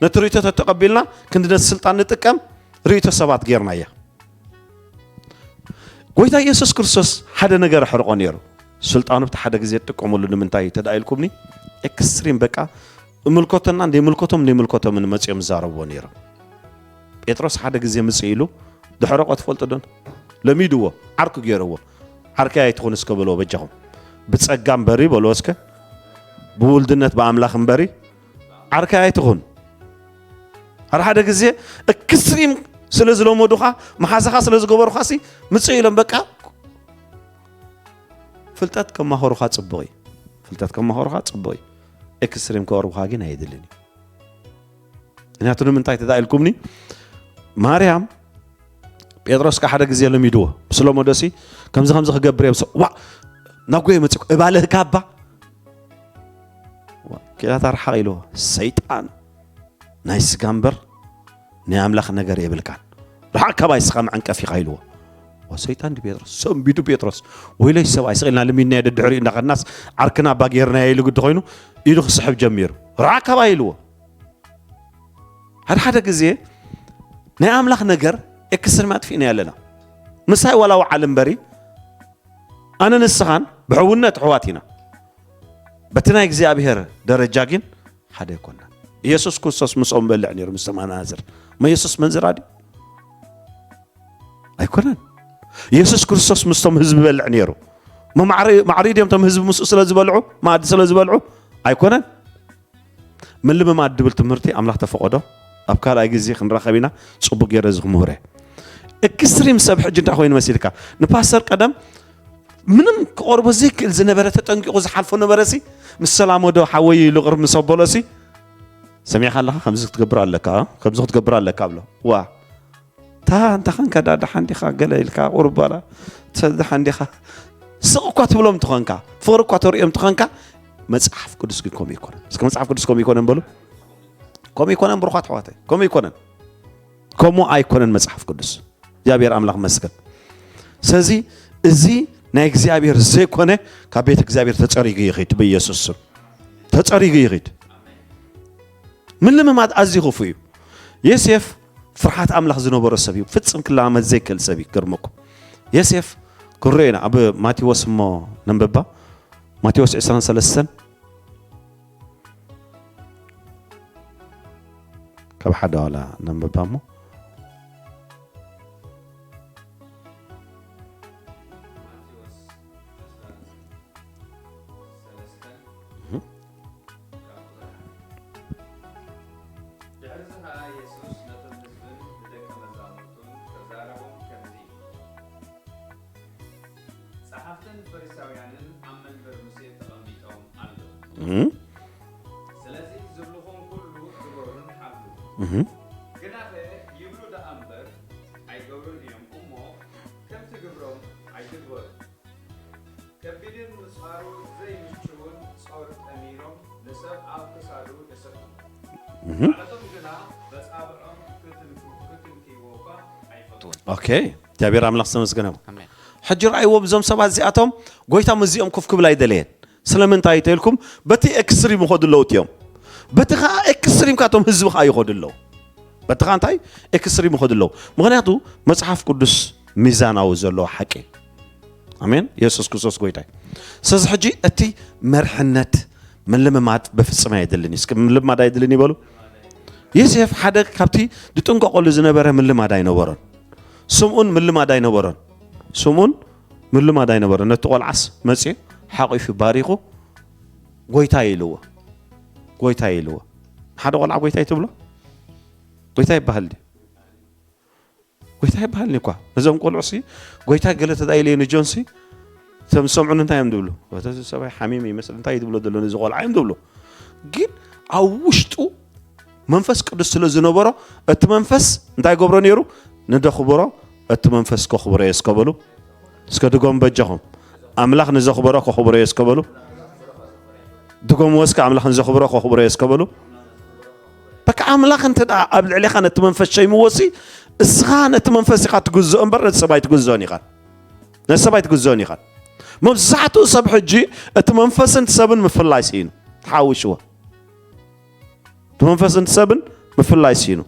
ነቲ ርእይቶ ተተቐቢልና ክንዲ ነቲ ስልጣን ንጥቀም ርእይቶ ሰባት ጌርናያ። ጎይታ ኢየሱስ ክርስቶስ ሓደ ነገር ኣሕርቆ ነይሩ። ስልጣኑ ብቲ ሓደ ግዜ ትጥቀመሉ ንምንታይ እዩ ተዳኢልኩምኒ? ኤክስትሪም በቃ እምልኮተና እንደይምልኮቶም እንደይምልኮቶምን መጺኦም ዝዛረብዎ ነይሮም። ጴጥሮስ ሓደ ግዜ ምጽእ ኢሉ ድሕረቆ ትፈልጡ ዶን? ለሚድዎ፣ ዓርኩ ገይርዎ። ዓርከይ ኣይትኹን እስከ በልዎ በጃኹም። ብጸጋ እምበሪ በልዎ እስከ። ብውልድነት ብኣምላኽ እምበሪ ዓርከይ ኣይትኹን። ሓደ ሓደ ግዜ ኤክስትሪም ስለ ዝለመዱኻ መሓዛኻ ስለ ዝገበሩኻ ሲ ምጽእ ኢሎም በቃ ፍልጠት ከማኸሩኻ ጽቡቕ እዩ። ፍልጠት ከማኸሩኻ ጽቡቕ እዩ። ኤክስትሪም ከቕርቡኻ ግን ኣየድልን እዩ። ምክንያቱ ንምንታይ ተዳኢልኩምኒ ማርያም ጴጥሮስ ከ ሓደ ግዜ ለሚድዎ ምስ ለመዶ ሲ ከምዚ ከምዚ ክገብር እዮም ዋ ናብ ጎየ መጽእ እባልህካ እባ ኪዳታ ርሓቕ ኢልዎ ሰይጣን ናይ ስጋ እምበር ናይ ኣምላኽ ነገር የብልካን። ርሓቕ ካባይ ስኻ መዐንቀፍ ኢኻ ኢልዎ። ወሰይጣን ድዩ ጴጥሮስ ሰንቢዱ ጴጥሮስ ወይለይ ሰብኣይ ስቕ ኢልና ልሚድናዮ ደድሕሪኡ እንዳኸድናስ ዓርክና እባ ጌርናዮ ኢሉ ግዲ ኮይኑ ኢዱ ክስሕብ ጀሚሩ። ርሓቕ ካባይ ኢልዎ። ሓደ ሓደ ግዜ ናይ ኣምላኽ ነገር ኤክስትሪም ኣጥፊእናዮ ኣለና። ምሳይ ዋላ ወዓል እምበሪ ኣነ ንስኻን ብሕውነት ኣሕዋት ኢና። በቲ ናይ እግዚኣብሔር ደረጃ ግን ሓደ ኣይኮንና። ኢየሱስ ክርስቶስ ምስኦም በልዕ ነይሩ ምስቶም ኣናዝር። እሞ ኢየሱስ መንዝራ ድዩ? ኣይኮነን። ኢየሱስ ክርስቶስ ምስቶም ህዝቢ በልዕ ነይሩ። እሞ ማዕሪ- ማዕሪ ድዮም እቶም ህዝቢ ምስኡ ስለ ዝበልዑ ማዕዲ ስለ ዝበልዑ ኣይኮነን። ምልምማድ ድብል ትምህርቲ ኣምላኽ ተፈቐዶ ኣብ ካልኣይ ግዜ ክንራኸብ ኢና። ጽቡቅ ገይረ እዚ ክምህረ ኤክስትሪም ሰብ ሕጂ እንታይ ኮይኑ መሲልካ ንፓስተር ቀደም ምንም ክቐርቦ ዘይክእል ዝነበረ ተጠንቂቑ ዝሓልፎ ነበረ ሲ ምስ ሰላመዶ ሓወይ ኢሉ ቅርብ ምስ ኣበሎ ሲ ሰሚዕካ ኣለኻ ከምዚ ክትገብር ኣለካ ከምዚ ክትገብር ኣለካ ብሎ ዋ እታ እንተ ኸንካ ዳ ደሓን ዲኻ ገለ ኢልካ ቁርባላ ደሓን ዲኻ ስቕ እኳ ትብሎም ትኾንካ ፍቕሪ እኳ ተርእዮም ትኾንካ መጽሓፍ ቅዱስ ግን ከምኡ ይኮነን እስከ መጽሓፍ ቅዱስ ከምኡ ይኮነን በሉ ከምኡ ይኮነን ብሩኻት ኣሕዋተይ ከምኡ ይኮነን ከምኡ ኣይኮነን መጽሓፍ ቅዱስ እግዚኣብሔር ኣምላኽ መስገን ስለዚ እዚ ናይ እግዚኣብሔር ዘይኮነ ካብ ቤት እግዚኣብሔር ተጸሪጉ ይኽድ ብኢየሱስ ስም ተጸሪጉ ይኽድ ምልምማድ ኣዝዩ ክፉ እዩ ዮሴፍ ፍርሓት ኣምላኽ ዝነበሮ ሰብ እዩ ፍጽም ክለማመድ ዘይክእል ሰብ እዩ ክገርመኩም ዮሴፍ ክንሪኦ ኢና ኣብ ማቴዎስ እሞ ነንበባ ማቴዎስ ዕስራን ሰለስተን ካብ ሓደ ዋላ ነንብባ እሞ። እህ። ድሕርዚ ኸኣ የሱስ ነቶም ህዝብን ንደቀ መዛሙርቱን ተዛረቦም ከምዚ ኢሉ፣ ጸሓፍትን ፈሪሳውያንን ኣብ መንበር ሙሴ ተቐሚጦም ኣለዉ። እህ። ስለዚ ዝብልኹም ኩሉ ግበሩን ሓብሩ። እህ። ግናኸ ይብሉ ደኣ እምበር ኣይገብሩን እዮም እሞ፣ ከምቲ ግብሮም ኣይትግበሩ። ከቢድን ምጽዋሩ ዘይምችውን ጾር ጠሚሮም ንሰብ ኣብ ክሳዱ የሰክሙ። እህ። ባዕላቶም ግና በጻብዖም ክትንክ-፣ ክትንክይዎ እኳ ኣይፈትዉን። ኦኬ፣ እግዚኣብሔር ኣምላኽ ዝተመስገነ ይኹን። ኣሜን። ሕጂ ረኣይዎም፣ እዞም ሰባት እዚኣቶም ጎይታ ምስዚኦም ኮፍ ክብል ኣይደለየን። ስለምንታይ ተልኩም? በቲ ኤክስትሪም ይኸዱ ኣለዉ እዮም። በቲ ኸዓ ኤክስትሪም ካቶም ህዝቢ ኸዓ ይኸዱ ኣለዉ። በቲ ኸዓ እንታይ ኤክስትሪም ይኸዱ ኣለዉ? ምኽንያቱ መጽሓፍ ቅዱስ ሚዛናዊ ዘለዎ ሓቂ። ኣሜን። የሱስ ክርስቶስ ጎይታ እዩ። ስለዚ ሕጂ እቲ መርሕነት ምልምማድ በፍጹም ኣየድልን እዩ። እስኪ ምልማድ ኣየድልን ይበሉ። ዮሴፍ ሓደ ካብቲ ዝጥንቀቐሉ ዝነበረ ምልማድ ኣይነበሮን። ስምኡን ምልማድ ኣይነበሮን። ስምኡን ምልማድ ኣይነበሮን። ነቲ ቆልዓስ መጺኡ ሓቂፉ ባሪኹ ጎይታ ኢልዎ። ጎይታ ኢልዎ። ሓደ ቆልዓ ጎይታ ትብሎ? ጎይታ ይበሃል ድዩ? ጎይታ ይበሃል እኳ። ነዞም ቆልዑ ሲ ጎይታ ገለ ተዳኢለ ንጆን ሲ እቶም ዝሰምዑ እንታይ እዮም ዝብሉ? "ወተ ሰብኣይ ሓሚም ይመስል እንታይ ዝብሎ ዘሎ ነዚ ቆልዓ?" እዮም ዝብሉ። ግን ኣብ ውሽጡ መንፈስ ቅዱስ ስለ ዝነበሮ እቲ መንፈስ እንታይ ገብሮ ነይሩ? ንደኽብሮ እቲ መንፈስ ከኽብሮ እየ እስከ በሉ። እስከ ድጎም በጃኹም። ኣምላኽ ንዘኽብሮ ከኽብሮ እየ እስከ በሉ። ድጎምዎ እስከ ኣምላኽ ንዘኽብሮ ከኽብሮ እየ እስከ በሉ። በቃ ኣምላኽ እንተ ደኣ ኣብ ልዕሌኻ ነቲ መንፈስ ሸይምዎ ሲ፣ እስኻ ነቲ መንፈስ ኢኻ ትግዝኦ እምበር ነቲ ሰብ ኣይትግዝኦን ኢኻ። ነቲ ሰብ ኣይትግዝኦን ኢኻ። መብዛሕትኡ ሰብ ሕጂ እቲ መንፈስን እቲ ሰብን ምፍላይ ስኢኑ። ተሓውሽዎ። እቲ መንፈስን እቲ ሰብን ምፍላይ ስኢኑ።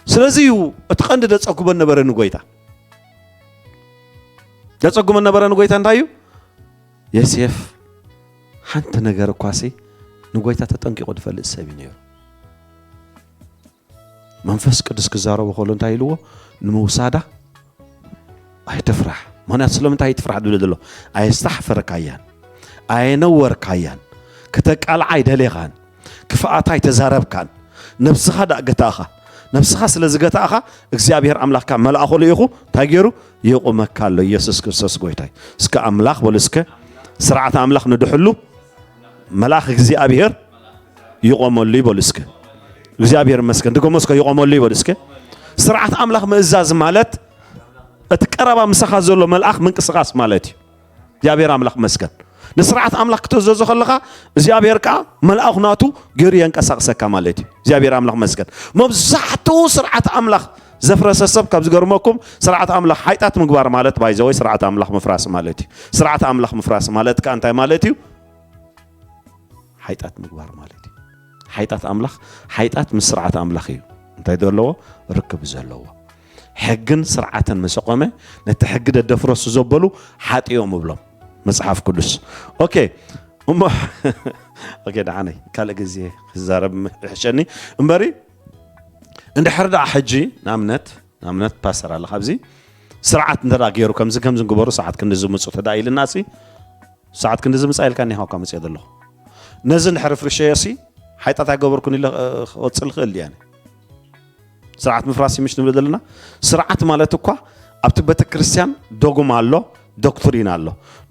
ስለዚ እዩ እቲ ቀንዲ ደጸጉበን ነበረ ንጎይታ። ደጸጉበን ነበረ ንጎይታ እንታይ እዩ? ዮሴፍ ሓንቲ ነገር እኳ ሲ ንጎይታ ተጠንቂቑ ዝፈልጥ ሰብ እዩ ነይሩ። መንፈስ ቅዱስ ክዛረቦ ከሎ እንታይ ኢልዎ? ንምውሳዳ ኣይትፍራሕ። ምኽንያቱ ስለምንታይ ኣይትፍራሕ ዝብል ዘሎ? ኣየስታሕፈረካያን፣ ኣየነወርካያን፣ ክተቃልዓ ኣይደሌኻን፣ ክፍኣታ ኣይተዛረብካን፣ ነብስኻ ደኣ ገታእኻ። ነብስኻ ስለ ዝገታእኻ እግዚኣብሔር ኣምላኽካ መልኣኹ ልኢኹ እንታይ ገይሩ? ይቑመካ ኣሎ። ኢየሱስ ክርስቶስ ጎይታይ። እስከ ኣምላኽ በሉ እስከ። ስርዓት ኣምላኽ ንድሕሉ መልኣኽ እግዚኣብሔር ይቖመሉ ይበሉ እስከ። እግዚኣብሔር ይመስገን። ድገሞ እስከ፣ ይቖመሉ ይበሉ እስከ። ስርዓት ኣምላኽ ምእዛዝ ማለት እቲ ቀረባ ምሳኻ ዘሎ መልኣኽ ምንቅስቓስ ማለት እዩ። እግዚኣብሔር ኣምላኽ ይመስገን። ንስርዓት ኣምላኽ ክትእዘዞ ከለኻ እግዚኣብሔር ከኣ መልኣኹ ናቱ ገይሩ የንቀሳቕሰካ ማለት እዩ። እግዚኣብሔር ኣምላኽ ይመስገን። መብዛሕትኡ ስርዓት ኣምላኽ ዘፍረሰ ሰብ ካብ ዝገርመኩም ስርዓት ኣምላኽ ሓይጣት ምግባር ማለት ባይዘወይ ስርዓት ኣምላኽ ምፍራስ ማለት እዩ። ስርዓት ኣምላኽ ምፍራስ ማለት ከኣ እንታይ ማለት እዩ? ሓይጣት ምግባር ማለት እዩ። ሓይጣት ኣምላኽ፣ ሓይጣት ምስ ስርዓት ኣምላኽ እዩ እንታይ ዘለዎ? ርክብ ዘለዎ። ሕግን ስርዓትን ምስ ኣቖመ፣ ነቲ ሕጊ ደደፍረሱ ዘበሉ ሓጢኦም እብሎም መጽሓፍ ቅዱስ። ኦኬ፣ እሞ፣ ኦኬ፣ ደሓነይ፣ ካልእ ግዜ ክዛረብ ይሕሸኒ። እምበሪ፣ እንድሕር ደኣ ሕጂ፣ ንኣብነት፣ ንኣብነት፣ ፓስተር ኣለ ካብዚ፣ ስርዓት እንተ ደኣ ገይሩ፣ ከምዚ፣ ከምዚ ግበሩ፣ ሰዓት ክንዲ ዝምጹ ተደኣ ኢልና ሲ፣ ሰዓት ክንዲ ዝምጻ ኢልካ እኒኻ እኳ መጽየ ዘለኹ። ነዚ እንድሕር ፍርሸዮ ሲ፣ ሓይጣት ኣይገበርኩን ኢለ፣ እ፣ ክቐጽል ይኽእል ድየ ኣነ? ስርዓት ምፍራስ እዩ ምሽ ንብል ዘለና። ስርዓት ማለት እኳ ኣብቲ ቤተክርስትያን ዶግማ ኣሎ፣ ዶክትሪን ኣሎ።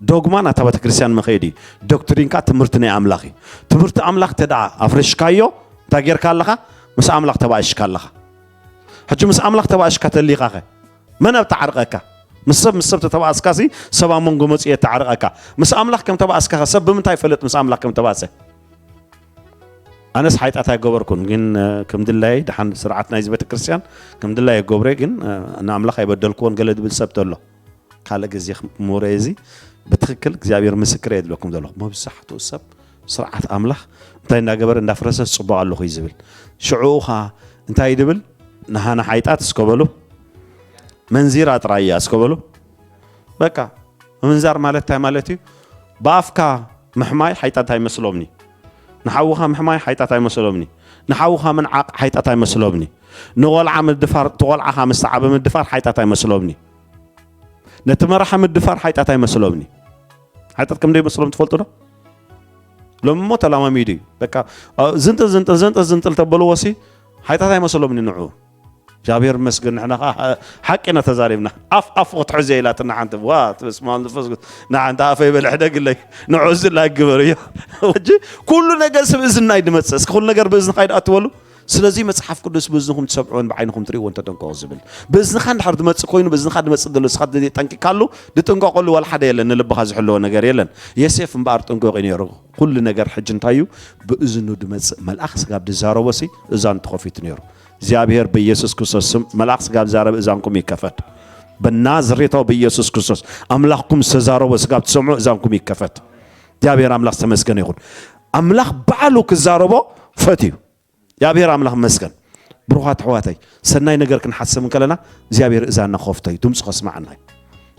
ዶግማ ናታ ቤተክርስትያን መኸይዲ እዩ። ዶክትሪን ከኣ ትምህርቲ ናይ ኣምላኽ እዩ። ትምህርቲ ኣምላኽ እንተ ደኣ ኣፍሪሽካዮ፣ እንታይ ጌርካ ኣለኻ? ምስ ኣምላኽ ተባኢሽካ ኣለኻ። ሕጂ ምስ ኣምላኽ ተባኢሽካ ተሊኻኸ? መን ኣብ ተዓርቐካ? ምስ ሰብ፣ ምስ ሰብ ተተባእስካሲ፣ ሰብ ኣብ መንጎ መጺኡ የተዓርቐካ። ምስ ኣምላኽ ከም ተባእስካኸ፣ ሰብ ብምንታይ ይፈልጥ ምስ ኣምላኽ ከም ተባእሰ? ኣነስ ሓይጣት ኣይገበርኩን፣ ግን፣ እ፣ ከም ድላየይ ደሓን ስርዓት ናይዚ ቤተክርስትያን ከም ድላየ ይገብሮ እየ፣ ግን፣ እ፣ ንኣምላኽ ኣይበደልክዎን ገለ ዝብል ሰብ ተሎ፣ ካልእ ግዜ ክምውረ እዚ ብትኽክል እግዚኣብሔር ምስክር እየ ዝብለኩም ዘለኹ። መብዛሕትኡ ሰብ ስርዓት ኣምላኽ እንታይ እንዳገበረ እንዳፍረሰ ጽቡቕ ኣለኹ እዩ ዝብል። ሽዑ ኸኣ እንታይ ድብል? ንሃና ሓይጣት እስከ በሉ፣ መንዚራ ጥራይ እያ እስከ በሉ። በቃ፣ ምምንዛር ማለት እንታይ ማለት እዩ? ብኣፍካ ምሕማይ ሓይጣት ኣይመስሎምኒ። ንሓውኻ ምሕማይ ሓይጣት ኣይመስሎምኒ። ንሓውኻ ምንዓቕ ሓይጣት ኣይመስሎምኒ። ንቖልዓ ምድፋር፣ እቲ ቆልዓኻ ምስ ተዓበ ምድፋር ሓይጣት ኣይመስሎምኒ። ነቲ መራሒ ምድፋር ሓይጣት ኣይመስሎምኒ። ሓይጣት ከም ዘይመስሎም ትፈልጡ ዶ? ሎሚ እሞ ተላማሚዱ እዩ። በቃ፣ አ፣ ዝንጥል፣ ዝንጥል፣ ዝንጥል፣ ዝንጥል ተበልዎ ሲ ሓይጣት ኣይመስሎምኒ ንዑ። እግዚኣብሔር ይመስገን፣ ንሕና ኸዓ ሓቂ ኢና ተዛሪብና። ኣፍ ኣፉ ክትሕዞ ኢላትና ሓንቲ፣ ዋ፣ በስመ ኣብ መንፈስ ቅዱስ፣ ንሓንቲ ኣፈይ በለ ሕደግለይ፣ ንዑ ዝላ ግበር እዩ። ሕጂ ኩሉ ነገር ስብ እዝናይ ድመጽእ፣ እስኪ ኩሉ ነገር ብእዝንኻ ይድኣ ትበሉ። ስለዚ መጽሓፍ ቅዱስ ብእዝንኹም ትሰምዕዎን ብዓይንኹም ትርእይዎን ተጠንቀቑ ዝብል። ብእዝንኻ እንድሕር ድመጽእ ኮይኑ፣ ብእዝንኻ ድመጽእ ዘሎ ንስኻ ጠንቂካሉ፣ ድጥንቀቐሉ ዋላ ሓደ የለን፣ ንልብኻ ዝሕለዎ ነገር የለን። የሴፍ እምበኣር ጥንቁቕ እዩ ነይሩ። ኩሉ ነገር ሕጂ እንታይ እዩ? ብእዝኑ ድመጽእ መልኣኽ ስጋብ ድዛረቦ ሲ እዛኑ ተኸፊቱ ነይሩ። እግዚኣብሔር ብኢየሱስ ክርስቶስ ስም መልኣኽ ስጋብ ዝዛረበ እዛንኩም ይከፈት። ብናዝሬታዊ ብኢየሱስ ክርስቶስ ኣምላኽኩም ዝተዛረቦ ስጋብ ትሰምዑ እዛንኩም ይከፈት። እግዚኣብሔር ኣምላኽ ዝተመስገነ ይኹን። ኣምላኽ ባዕሉ ክዛረቦ ፈትዩ። እግዚኣብሔር ኣምላኽ ይመስገን። ብሩኻት ኣሕዋተይ፣ ሰናይ ነገር ክንሓስብ እንከለና እግዚኣብሔር እዛንና ክኸፍቶ እዩ፣ ድምፁ ከስማዓና እዩ።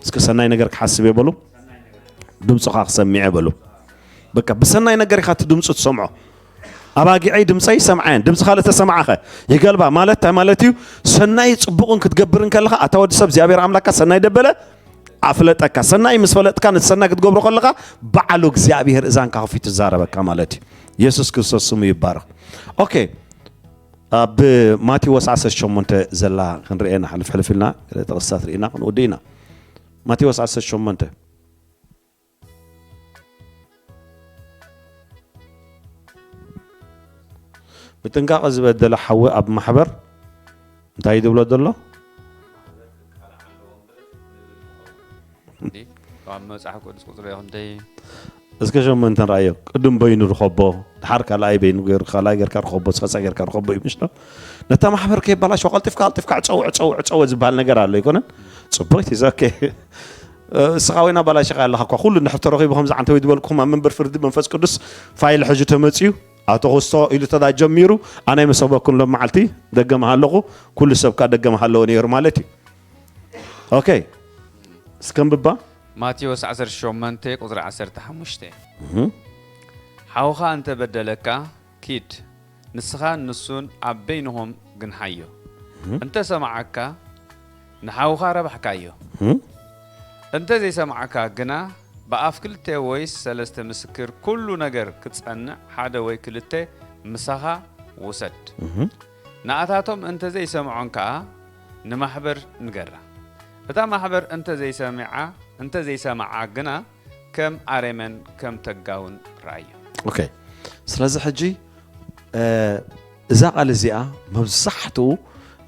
እስኪ ሰናይ ነገር ክሓስብ እየ በሉ፣ ድምፁኻ ክሰምዕ እየ በሉ። በቃ ብሰናይ ነገር ኢኻ እቲ ድምፁ ትሰምዖ። ኣባጊዐይ ድምፀይ ይሰምዓ እየን። ድምፂ ካልእ ተሰማዓኸ ይገልባ ማለት እንታይ ማለት እዩ? ሰናይ ፅቡቕን ክትገብር እንከለኻ ኣታ ወዲ ሰብ እግዚኣብሔር ኣምላክካ ሰናይ ደበለ ኣፍለጠካ። ሰናይ ምስ ፈለጥካ ነቲ ሰናይ ክትገብሮ ከለኻ ባዕሉ እግዚኣብሔር እዛንካ ከፊቱ ዝዛረበካ ማለት እዩ። ኢየሱስ ክርስቶስ ስሙ ይባረኽ። ኦኬ፣ ኣብ ማቴዎስ ዓሰርተ ሸሞንተ ዘላ ክንርኤ ንሓልፍ ሕልፍ ኢልና ገለ ጥቕስታት ርኢና ክንውድእ ኢና። ማቴዎስ ዓሰርተ ሸሞንተ። ብጥንቃቐ ዝበደለ ሓዊ ኣብ ማሕበር እንታይ እዩ ዝብሎ ዘሎ? እንዲ ካብ መጽሓፍ ቅዱስ ቁጽሪ ይኹን እንተይ እስከ ሸሞንተ ንርኣዮ። ቅድም በይኑ ርኸቦ፣ ድሓር ካልኣይ በይኑ ገይሩ፣ ካልኣይ ጌርካ ርኸቦ፣ እስኻ ጌርካ ርኸቦ እዩ ምሽ ዶ? ነታ ማሕበር ከይባላሽዋ ቀልጢፍካ ቀልጢፍካ ዕጸው ዕጸው ዕጸው ዝበሃል ነገር ኣሎ ኣይኮነን? ጽቡቕ እቲ ዘከ እስኻ ወይና ባላሽኻ ኣለኻ እኳ ኩሉ እንድሕር ተረኺቡ ከምዚ ዓንተ ወይ ዝበልኩኹም ኣብ መንበር ፍርዲ መንፈስ ቅዱስ ፋይል ሕጂ ተመጽዩ ኣቶ ክስቶ ኢሉ ተዳ ጀሚሩ ኣነ ይመሰበኩን ሎም መዓልቲ ደገም ሃለኹ ኩሉ ሰብካ ደገም ሃለዎ ነይሩ ማለት እዩ። ኦኬ እስከንብባ ማቴዎስ ዓሰርተ ሸሞንተ ቁጽሪ ዓሰርተ ሓሙሽተ እህ፣ ሓውኻ እንተ በደለካ ኪድ ንስኻን ንሱን ኣብ በይንኹም ግንሓዮ። እንተ ሰማዓካ ንሓውኻ ረባሕካዮ። እህ፣ እንተ ዘይሰማዓካ ግና ብኣፍ ክልተ ወይ ሰለስተ ምስክር ኩሉ ነገር ክጸንዕ ሓደ ወይ ክልተ ምሳኻ ውሰድ። እህ፣ ንኣታቶም እንተ ዘይሰምዖን ከኣ ንማሕበር ንገራ። እታ ማሕበር እንተ ዘይሰሚዓ እንተ ዘይሰማዓ ግና ከም ኣሬመን ከም ተጋውን ረኣዮ። ኦኬ ስለዚ ሕጂ እ፣ እዛ ቃል እዚኣ መብዛሕትኡ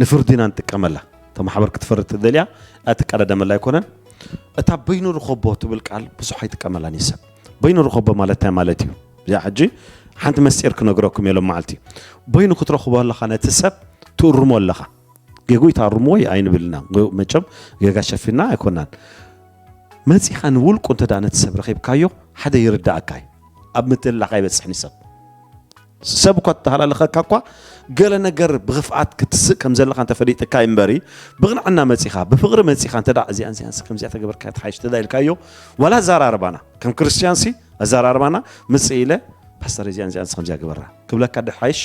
ንፍርዲ ኢና ንጥቀመላ። እታ ማሕበር ክትፈርድ ትደልያ እያ ትቀዳደመላ ኣይኮነን። እታ በይኑ ርኸቦ ትብል ቃል ብዙሕ ኣይጥቀመላን እዩ ሰብ። በይኑ ርኸቦ ማለት እንታይ ማለት እዩ? እዚኣ ሕጂ ሓንቲ መስጢር ክነግረኩም እየ ሎም መዓልቲ። በይኑ ክትረኽቦ ኣለኻ ነቲ ሰብ ትእርሞ ኣለኻ። ጌጉ ይታርምዎ እዩ ኣይንብልና። መቸም ጌጋ ሸፊና ኣይኮናን። መጺኻ ንውልቁ እንተ ደኣ ነቲ ሰብ ረኺብካዮ ሓደ ይርዳእካ እዩ። ኣብ ምትልላኽ ኣይበጽሕን እዩ ሰብ። ሰብ እኳ ተተሃላለኸካ እኳ ገለ ነገር ብኽፍኣት ክትስእ ከም ዘለኻ እንተፈሊጥካ እዩ እምበሪ ብቕንዕና መጺኻ ብፍቕሪ መጺኻ እንተ ደኣ እዚኣን እዚኣን ከምዚኣ ተገበርካ ትሓይሽ እንተ ደኣ ኢልካዮ ዋላ ኣዘራርባና ከም ክርስትያንሲ ኣዘራርባና ምጽእ ኢለ ፓስተር እዚኣን እዚኣን ከምዚኣ ገበራ ክብለካ ድሓይሽ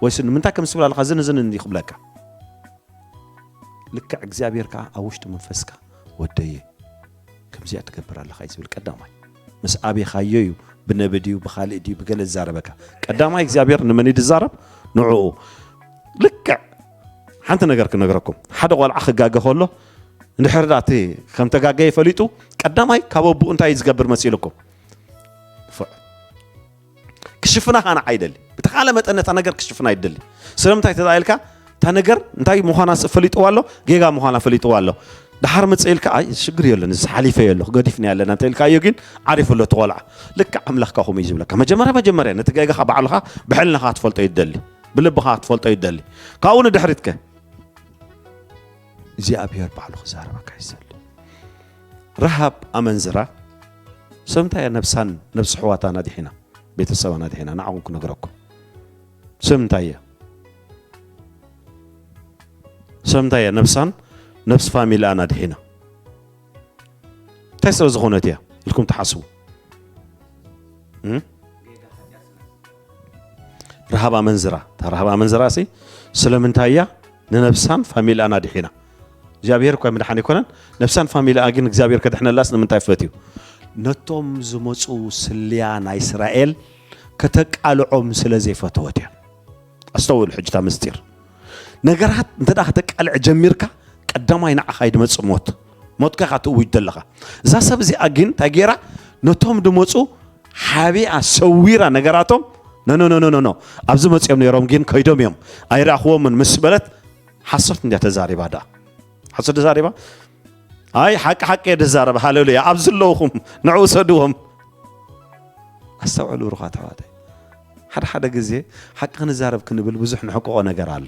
ወይስ ንምንታይ ከም ትብል ኣለኻ ዝን ዝን እንዲ ክብለካ ልክዕ እግዚኣብሔር ከዓ ኣብ ውሽጢ መንፈስካ ወደየ ከምዚኣ ትገብር ኣለኻ እዩ ዝብል ቀዳማይ ምስ ኣቤኻዮ እዩ ብነቢ ድዩ ብኻልእ ድዩ ብገለ ዝዛረበካ ቀዳማይ እግዚኣብሔር ንመን እዩ ዝዛረብ ንዕኡ ልክዕ ሓንቲ ነገር ክነግረኩም ሓደ ቆልዓ ክጋገ ከሎ እንድሕር ዳ እቲ ከም ተጋገየ ፈሊጡ ቀዳማይ ካብ ኣቦኡ እንታይ እዩ ዝገብር መሲልኩም ንፉዕ ክሽፍና ከዓ ንዓ ይደሊ ብተኻለ መጠን ነታ ነገር ክሽፍና ይደሊ ስለምንታይ ተዳ ኢልካ እታ ነገር እንታይ ምዃና ፈሊጥዋ ኣሎ ጌጋ ምዃና ፈሊጥዋ ኣሎ ድሓር መፀ ኢልካ ኣይ ሽግር የለን እዚ ሓሊፈ የለኹ ገዲፍና ኣለና እንተ ኢልካዮ ግን ዓሪፉ ኣሎ ትቆልዓ ልክዕ ኣምላኽካ ከምኡ እዩ ዝብለካ መጀመርያ መጀመርያ ነቲ ጌጋኻ ባዕልኻ ብሕልናኻ ክትፈልጦ ይደሊ ብልብኻ ክትፈልጦ ይደሊ ካብኡ ንድሕሪትከ እግዚኣብሔር ባዕሉ ክዛረበካ ይሰሊ ረሃብ ኣመንዝራ ሰምንታይ እያ ነብሳን ነብሲ ሕዋታን ኣድሒና ቤተሰባን ኣድሒና ንዓኹም ክነግረኩም ሰምንታይ እያ ሰምንታይ እያ ነብሳን ነብሲ ፋሚሊኣን ኣድሒና እንታይ ስለ ዝኾነት እያ ኢልኩም ትሓስቡ እም? ረሃብ ኣመንዝራ፣ እታ ረሃብ ኣመንዝራ ሲ ስለምንታይ እያ ንነብሳን ፋሚላኣን ኣድሒና? እግዚኣብሔር እኳ ምድሓን ኣይኮነን። ነብሳን ፋሚላኣ ግን እግዚኣብሔር ከድሕነላስ ንምንታይ ፈትዩ? ነቶም ዝመፁ ስልያ ናይ እስራኤል ከተቃልዖም ስለ ዘይፈተወት እያ። ኣስተውዕሉ ሕጂ እታ ምስጢር። ነገራት እንተ ደኣ ከተቃልዕ ጀሚርካ፣ ቀዳማይ ንዓኻ እዩ ድመጽእ ሞት። ሞትካ ኢኻ ትእውጅ ዘለኻ። እዛ ሰብ እዚኣ ግን እንታይ ገይራ? ነቶም ድመጹ ሓቢኣ ሰዊራ ነገራቶም፣ ኖ፣ ኖ፣ ኖ፣ ኖ፣ ኖ፣ ኖ፣ ኣብዚ መጺኦም ነይሮም ግን ከይዶም እዮም፣ ኣይረኣኽዎምን ምስ በለት፣ ሓሶት እንድያ ተዛሪባ ደኣ። ሓሶት ተዛሪባ? ኣይ፣ ሓቂ ሓቂ እየ ድዛረብ፣ ሃሌሉያ። ኣብዚ ኣለውኹም፣ ንዑ ውሰድዎም። ኣስተውዕሉ ብሩኻት ኣሕዋተይ። ሓደ ሓደ ግዜ ሓቂ ክንዛረብ ክንብል ብዙሕ ንሕቅቆ ነገር ኣሎ።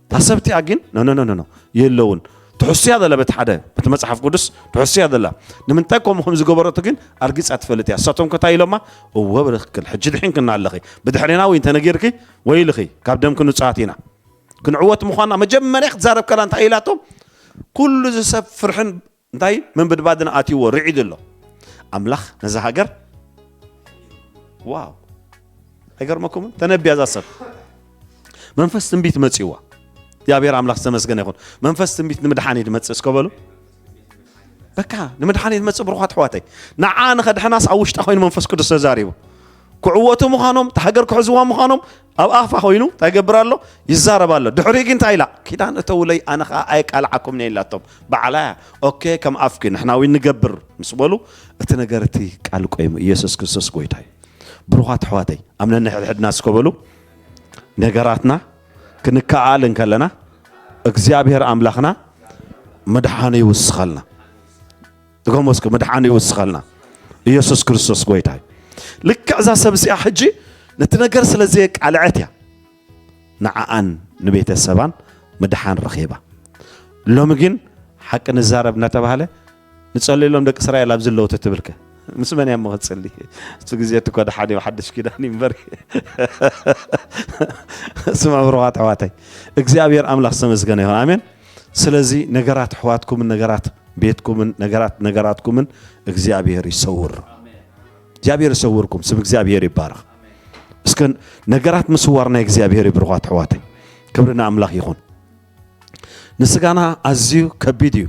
እታ ሰብቲኣ ግን፣ ኖ፣ ኖ፣ ኖ፣ ኖ፣ ኖ፣ የለውን። ትሕሱያ ዘላ በቲ ሓደ፣ በቲ መጽሓፍ ቅዱስ ትሕሱያ ዘላ። ንምንታይ ከምኡ ከም ዝገበረቱ ግን ኣርጊጻ ትፈልጥ እያ። እሳቶም ከ እንታይ ኢሎማ? እወ፣ ብትክክል፣ ሕጂ ድሒንክና ኣለኺ። ብድሕሬና ወይ እንተነጊርኪ፣ ወይልኺ፣ ካብ ደምኪ ንጹሃት ኢና። ክንዕወት ምዃንና መጀመርያ ክትዛረብ ከላ እንታይ ኢላቶም? ኩሉ እዚ ሰብ ፍርሕን እንታይ ምንብድባድን ኣትይዎ፣ ርዒድ ኣሎ። ኣምላኽ ነዛ ሃገር፣ ዋው፣ ኣይገርመኩምን? ተነቢያ እዛ ሰብ። መንፈስ ትንቢት መጺዋ። እግዚኣብሔር ኣምላኽ ዝተመስገነ ይኹን። መንፈስ ትንቢት ንምድሓን እዩ ዝመጽእ እስከ በሉ። በቃ፣ ንምድሓን እዩ ዝመጽእ ብሩኻት ኣሕዋተይ። ንዓ ንኸድሕናስ ኣብ ውሽጣ ኮይኑ መንፈስ ቅዱስ ተዛሪቡ። ክዕወቱ ምዃኖም፣ እታ ሃገር ክሕዝዋ ምዃኖም ኣብ ኣፋ ኮይኑ እንታይ ይገብር ኣሎ? ይዛረብ ኣሎ። ድሕሪኡ ግን እንታይ ኢላ? ኪዳን እተውለይ፣ ኣነ ኸኣ ኣየቃልዓኩምን እየ ኢላቶም። ባዕላ እያ። ኦኬ፣ ከም ኣፍኪ ንሕና እውን ንገብር ምስ በሉ፣ እቲ ነገር እቲ ቃል ቆይሙ። ኢየሱስ ክርስቶስ ጎይታ እዩ። ብሩኻት ኣሕዋተይ፣ ኣብ ነንሕድሕድና እስከ በሉ፣ ነገራትና ክንከኣል እንከለና፣ እግዚኣብሔር ኣምላኽና ምድሓኑ ይውስኸልና። ድገሞ እስኪ፣ ምድሓኑ ይውስኸልና። ኢየሱስ ክርስቶስ ጎይታ እዩ። ልክዕ እዛ ሰብ እዚኣ ሕጂ ነቲ ነገር ስለ ዘየቃልዐት እያ ንዓኣን ንቤተሰባን ምድሓን ረኺባ። ሎሚ ግን ሓቂ ንዛረብ እናተባህለ፣ ንጸልየሎም ደቂ እስራኤል ኣብዚ ኣለዉ ተትብልከ፣ ምስ መን እያ እሞ ክትጽሊ? እቲ ግዜ እቲ እኮ ደሓን እዩ፣ ሓድሽ ኪዳን እዩ እምበር። ስማ ብሩኻት ኣሕዋተይ፣ እግዚኣብሔር ኣምላኽ ዝተመስገነ ይኹን። ኣሜን። ስለዚ ነገራት ኣሕዋትኩምን ነገራት ቤትኩምን ነገራት ነገራትኩምን እግዚኣብሔር ይሰውር። እግዚኣብሔር ይሰውርኩም። ስም እግዚኣብሔር ይባረኽ። እስከ ነገራት ምስዋር ናይ እግዚኣብሔር እዩ ብሩኻት ኣሕዋተይ። ክብሪ ንኣምላኽ ይኹን። ንስጋና ኣዝዩ ከቢድ እዩ።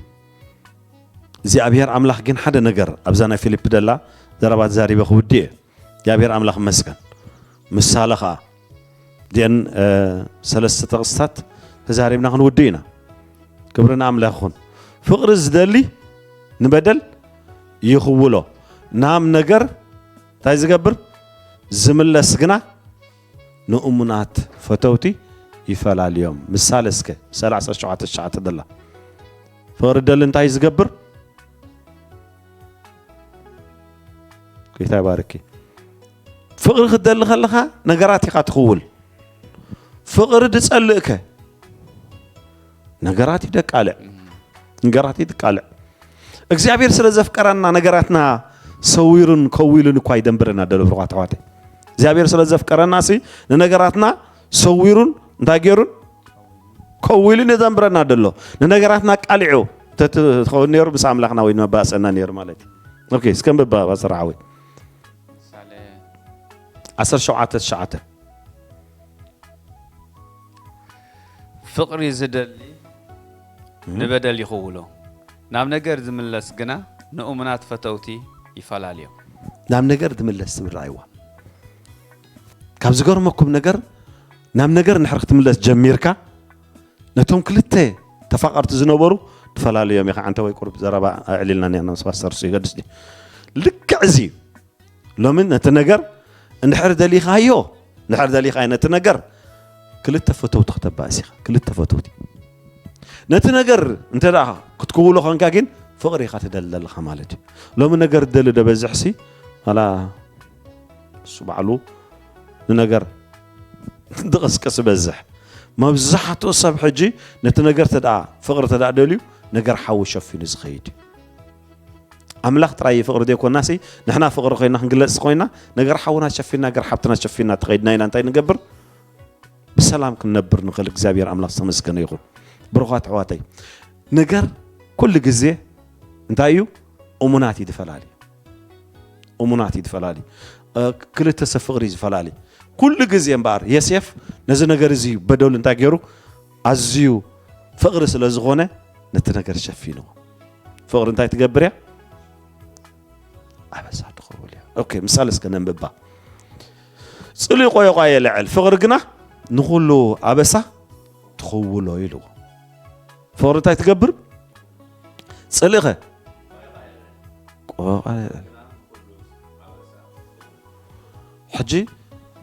እግዚኣብሔር ኣምላኽ ግን ሓደ ነገር ኣብዛ ናይ ፊልፕ ደላ ዘረባ ተዛሪበ ክውድእ እየ። እግዚኣብሔር ኣምላኽ ይመስገን። ምሳሌ ኸኣ እዚአን፣ እ፣ ሰለስተ ጥቕስታት ተዛሪብና ክንውድእ ኢና። ክብሪ ንኣምላኽ ይኹን። ፍቕሪ ዝደሊ ንበደል ይኽውሎ። ናብ ነገር እንታይ ዝገብር? ዝምለስ ግና ንእሙናት ፈተውቲ ይፈላልዮም። ምሳሌ እስከ፣ ምሳሌ ዓሰርተ ሸውዓተ ትሽዓተ ደላ። ፍቕሪ ደሊ እንታይ ዝገብር? ጎይታ ይባርኪ። ፍቕሪ ክትደሊ ከለኻ ነገራት ኢኻ ትኽውል። ፍቕሪ ድጸልእከ ነገራት ይደቃልዕ። ነገራት ይደቃልዕ። እግዚኣብሔር ስለ ዘፍቀረና ነገራትና ሰዊሩን ከዊሉን እኳ ይደንብረና ደሎ ብሩኻት ኣሕዋተይ። እግዚኣብሔር ስለ ዘፍቀረና ሲ ንነገራትና ሰዊሩን እንታይ ገይሩን ከዊሉን የዘንብረና ደሎ። ንነገራትና ቃሊዑ ተትኸውን ነይሩ ምስ ኣምላኽና ወይ ንመባእሰና ነይሩ ማለት እዩ። ኦኬ፣ እስከ ምባባ ስራዓዊ ምሳሌ ዓሰርተ ሸውዓተ ትሽዓተ። ፍቕሪ ዝደሊ እም። ንበደል ይኽውሎ፣ ናብ ነገር ዝምለስ ግና ንእሙናት ፈተውቲ ይፈላልዮ። ናብ ነገር ዝምለስ ትብል ረኣይዋ። ካብ ዝገርመኩም ነገር፣ ናብ ነገር እንድሕር ክትምለስ ጀሚርካ፣ ነቶም ክልተ ተፋቐርቲ ዝነበሩ ትፈላልዮም ኢኻ። ኣንተ ወይ ቁሩብ ዘረባ ኣዕሊልና ኔርና ምስ ፓስተር እሱ ይገድስ ድዩ? ልክዕ እዚ እዩ። ሎሚ ነቲ ነገር እንድሕር ደሊኻዮ፣ እንድሕር ደሊኻዮ ነቲ ነገር፣ ክልተ ፈተውቲ ከተባእስ ኢኻ። ክልተ ፈተውቲ። ነቲ ነገር እንተ ደኣ ክትክውሎ ኾንካ ግን ፍቕሪ ኢኻ ትደሊ ዘለኻ ማለት እዩ። ሎሚ ነገር ደሊ ዶ በዝሕሲ፣ ዋላ እሱ ባዕሉ ንነገር ድቕስቅስ በዝሕ። መብዛሕትኡ ሰብ ሕጂ ነቲ ነገር ተደኣ፣ ፍቕሪ ተደኣ ደልዩ፣ ነገር ሓዊ ሸፊኑ ዝኸይድ እዩ። ኣምላኽ ጥራይ ፍቕሪ ዘይኮናሲ፣ ንሕና ፍቕሪ ኮይና ክንግለጽ ኮይና፣ ነገር ሓውና ሸፊና፣ ነገር ሓብትና ሸፊና ተኸይድና ኢና እንታይ ንገብር? ብሰላም ክንነብር ንኽእል። እግዚኣብሔር ኣምላኽ ዝተመስገነ ይኹን። ብሩኻት ኣሕዋተይ፣ ነገር ኩሉ ግዜ እንታይ እዩ? እሙናት እዩ ዝፈላሊ። እሙናት እዩ ዝፈላሊ። እ፣ ክልተ ሰብ ፍቕሪ እዩ ዝፈላሊ። ኩሉ ግዜ እምበኣር የሴፍ ነዚ ነገር እዚ በደሉ እንታይ ገይሩ? ኣዝዩ ፍቕሪ ስለ ዝኾነ ነቲ ነገር ሸፊንዎ። ፍቕሪ እንታይ ትገብር እያ? ኣበሳ ትኸውል እያ። ኦኬ፣ ምሳሌ እስከ ነንብባ። ጽልኢ ቆየቋ የልዕል፣ ፍቕሪ ግና ንኹሉ ኣበሳ ትኽውሎ ኢልዎ። ፍቕሪ እንታይ ትገብር? ጽልኢኸ ቆየቋ የልዕል። ሕጂ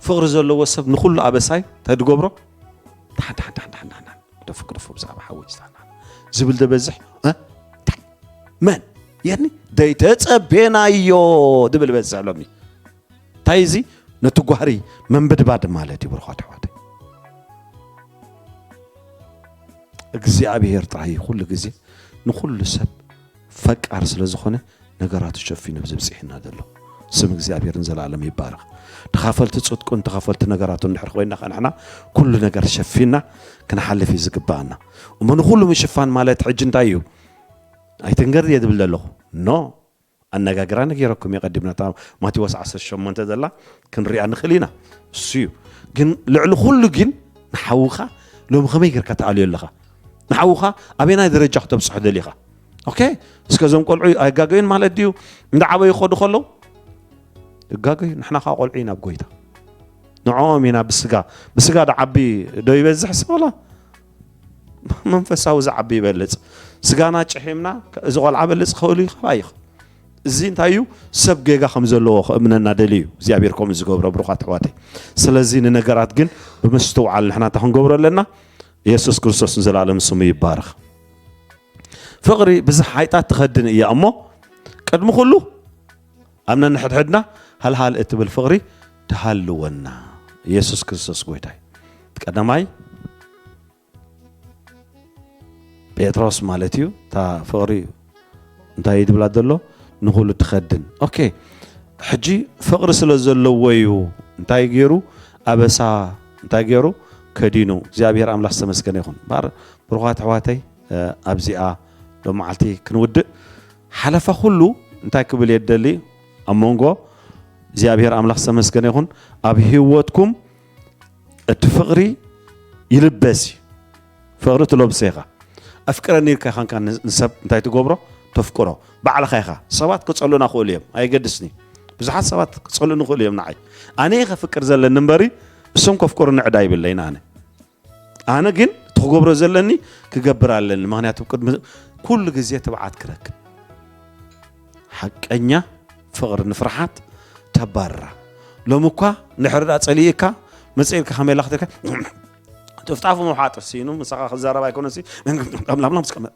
ፍቕሪ ዘለዎ ሰብ ንኹሉ ኣበሳይ እንታይ ዝገብሮ? ዳሓን ዳሓን ዳሓን ዳሓን ዳሓን ግደፎ ግደፎ፣ ብዛዕባ ሓወይ ዝታና ዝብል ደበዝሕ እ? እንታይ? መን? የኒ ደይተጸቤናዮ ድብል በዝሕ ሎሚ። እንታይ እዚ? ነቲ ጓህሪ መንብድባድ ማለት እዩ ብርኳት ኣሕዋተይ። እግዚኣብሔር ጥራይ እዩ ኩሉ ግዜ ንኹሉ ሰብ ፈቃር ስለ ዝኾነ ነገራቱ ሸፊኑ ኣብዚ ብጽሒና ዘሎ። ስም እግዚኣብሔር ንዘለኣለም ይባረኽ። ተኻፈልቲ ጽድቁን ተኻፈልቲ ነገራቱን እንድሕር ኮይና ከኣ ንሕና ኩሉ ነገር ሸፊና ክንሓልፍ እዩ ዝግባኣና። እሞ ንኹሉ ምሽፋን ማለት ሕጂ እንታይ እዩ? ኣይትንገር ድየ ዝብል ዘለኹ? ኖ። ኣነጋግራ ነጊረኩም እየ ቀዲምና። እታ ማቴዎስ ዓሰርተ ሸሞንተ ዘላ ክንሪኣ ንኽእል ኢና። እሱ እዩ። ግን ልዕሊ ኩሉ ግን ንሓውኻ ሎሚ ከመይ ጌርካ ትኣልዮ ኣለኻ? ንሓውኻ ኣበየናይ ደረጃ ክተብጽሖ ደሊኻ? ኦኬ፣ እስከ እዞም ቆልዑ ኣይጋገዩን ማለት ድዩ? እንዳ ዓበዩ ክኸዱ ከለዉ ይጋገዩ። ንሕና ኸዓ ቆልዑ ኢና ኣብ ጎይታ። ንዕኦም ኢና ብስጋ፣ ብስጋ ዶ ዓቢ ዶ ይበዝሕ ሰብ ኣላ? መንፈሳዊ ዝዓቢ ይበልጽ። ስጋና ጭሒምና እዚ ቆልዓ በልጽ ክኽእሉ ይኽእል ኣይኽእል። እዚ እንታይ እዩ? ሰብ ጌጋ ከም ዘለዎ ክእምነና ደልዩ እዩ እግዚኣብሔር ከምኡ ዝገብሮ ብሩኻት ኣሕዋተይ። ስለዚ ንነገራት ግን ብምስትውዓል ንሕና እንታይ ክንገብሮ ኣለና? የሱስ ክርስቶስ ንዘለኣለም ስሙ ይባረኽ። ፍቕሪ ብዝሕ ሓይጣት ትኸድን እያ እሞ ቅድሚ ኩሉ ኣብ ነንሕድሕድና ሃልሃል እትብል ፍቕሪ ትሃልወና። የሱስ ክርስቶስ ጎይታ እዩ። ቀዳማይ ጴጥሮስ ማለት እዩ። እታ ፍቕሪ እንታይ እዩ ድብላ ዘሎ? ንኹሉ ትኸድን። ኦኬ፣ ሕጂ ፍቕሪ ስለ ዘለዎ እዩ እንታይ ገይሩ? ኣበሳ እንታይ ገይሩ? ከዲኑ። እግዚኣብሔር ኣምላኽ ዝተመስገነ ይኹን። እምበኣር ብሩኻት ኣሕዋተይ፣ እ፣ ኣብዚኣ ሎም መዓልቲ ክንውድእ ሓለፋ ኩሉ እንታይ ክብል እየ ደሊ? ኣብ መንጎ እግዚኣብሔር ኣምላኽ ዝተመስገነ ይኹን ኣብ ህይወትኩም እቲ ፍቕሪ ይልበስ እዩ። ፍቕሪ ትለብሶ ኢኻ። ኣፍቅረኒ ኢልካ ኻንካ ን-፣ ንሰብ እንታይ ትገብሮ? ተፍቅሮ። ባዕልኻ ኢኻ። ሰባት ክጸሉና ክእሉ እዮም። ኣየገድስኒ። ብዙሓት ሰባት ክጸሉኒ ክእሉ እዮም ንዓይ። ኣነ እየ ከፍቅር ዘለኒ እምበሪ እሶም ከፍቅሩኒ ዕዳ ይብለይን ኣነ። ኣነ ግን እቲ ክገብሮ ዘለኒ ክገብር ኣለኒ። ምኽንያቱ ቅድሚ ኩሉ ግዜ ትብዓት ክረክብ። ሓቀኛ ፍቕሪ ንፍርሓት ተባርራ። ሎሚ እኳ እንድሕር ደኣ ጸሊእካ መጽእ ኢልካ ከመይ ኢላ ክትልካ ጥፍጣፉ ምውሓጥ ሲኑ ምሳኻ ክዛረብ ኣይኮነሲ ላምላምላም ስቀመጥ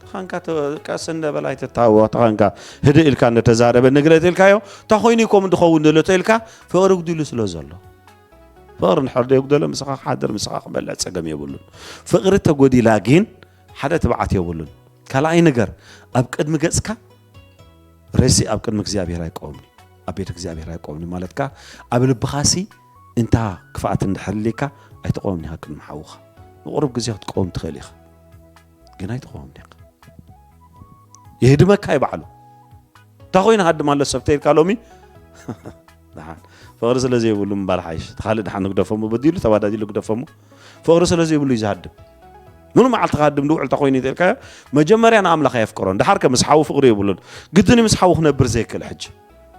ተኻንካ ተ-፣ ቀስ እንደበል ኣይትታወ ተኻንካ ህድእ ኢልካ እንደተዛረበ ንግለት ኢልካዮ እንታይ ኮይኑ እዩ ከምኡ ዝኸውን ዘሎ ተኢልካ ፍቕሪ ጉዲሉ ስለ ዘሎ ፍቕሪ እንድሕር ደየጉደለ ምሳኻ ክሓድር ምሳኻ ክበልዕ ጸገም የብሉን። ፍቕሪ ተጎዲላ ግን ሓደ ትብዓት የብሉን። ካልኣይ ነገር ኣብ ቅድሚ ገጽካ ርእሲ ኣብ ቅድሚ እግዚኣብሔር ኣይቆምን እዩ። ኣብ ቤት እግዚኣብሔር ኣይቆምን እዩ ማለትካ ኣብ ልብኻሲ እንታ ክፍኣት እንድሕር ልካ ኣይትቆምን ኢኻ ቅድሚ ሓውኻ። ንቁሩብ ግዜ ክትቆም ትኽእል ኢኻ ግን ኣይትቆምን ኢኻ። የህድመካ እዩ ባዕሉ። እንታይ ኮይኑ ሃድም ኣሎ ሰብ ተይልካ ሎሚ? ደሓን ፍቕሪ ስለ ዘይብሉ ምባል ሓይሽ። እቲ ካልእ ደሓን ንግደፈሙ በዲሉ ተባዳዲሉ ግደፈሙ። ፍቕሪ ስለ ዘይብሉ እዩ ዝሃድም። ሙሉ መዓልቲ ክሃድም ዝውዕል እንታይ ኮይኑ እዩ ተልካዮ? መጀመርያ ንኣምላኽ ኣየፍቅሮን። ደሓር ከ ምስ ሓዉ ፍቕሪ የብሉን። ግድን እዩ ምስ ሓዉ ክነብር ዘይክእል ሕጂ።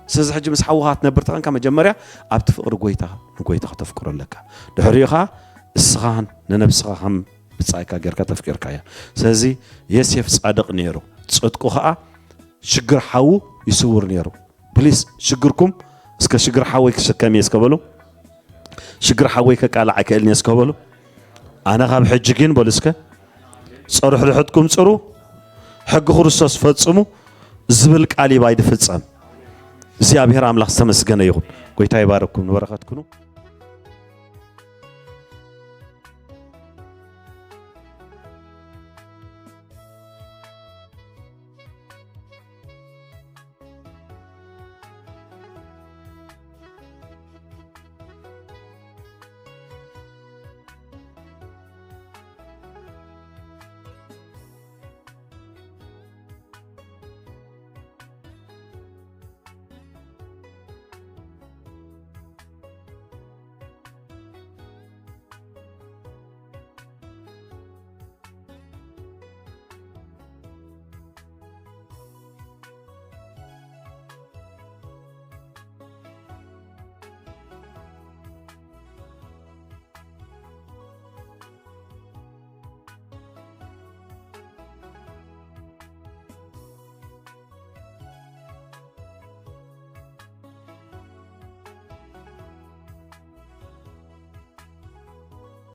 ስለዚ ሕጂ ምስ ሓውኻ ክትነብር ተቐንካ መጀመርያ ኣብቲ ፍቕሪ ጎይታ ንጎይታ ከተፍቅሮ ኣለካ። ድሕሪኡ ኸዓ እስኻን ንነብስኻ ከም ብጻይካ ጌርካ ተፍቂርካያ። ስለዚ የሴፍ ጻድቕ ነይሩ። ጽድቁ ኸዓ ሽግር ሓዉ ይስውር ነይሩ። ፕሊስ ሽግርኩም እስከ ሽግር ሓወይ ክስከም እየ እስከ በሉ። ሽግር ሓወይ ከቃልዕ ኣይክእልን እየ እስከ በሉ። ኣነ ካብ ሕጂ ግን በሉ እስከ ጸርሑ ድሕትኩም ጽሩ ሕጊ ክርስቶስ ፈጽሙ ዝብል ቃል ይባይ ድፍጸም። እግዚኣብሔር ኣምላኽ ዝተመስገነ ይኹን። ጎይታ ይባረኩም ንበረኸት ኩኑ።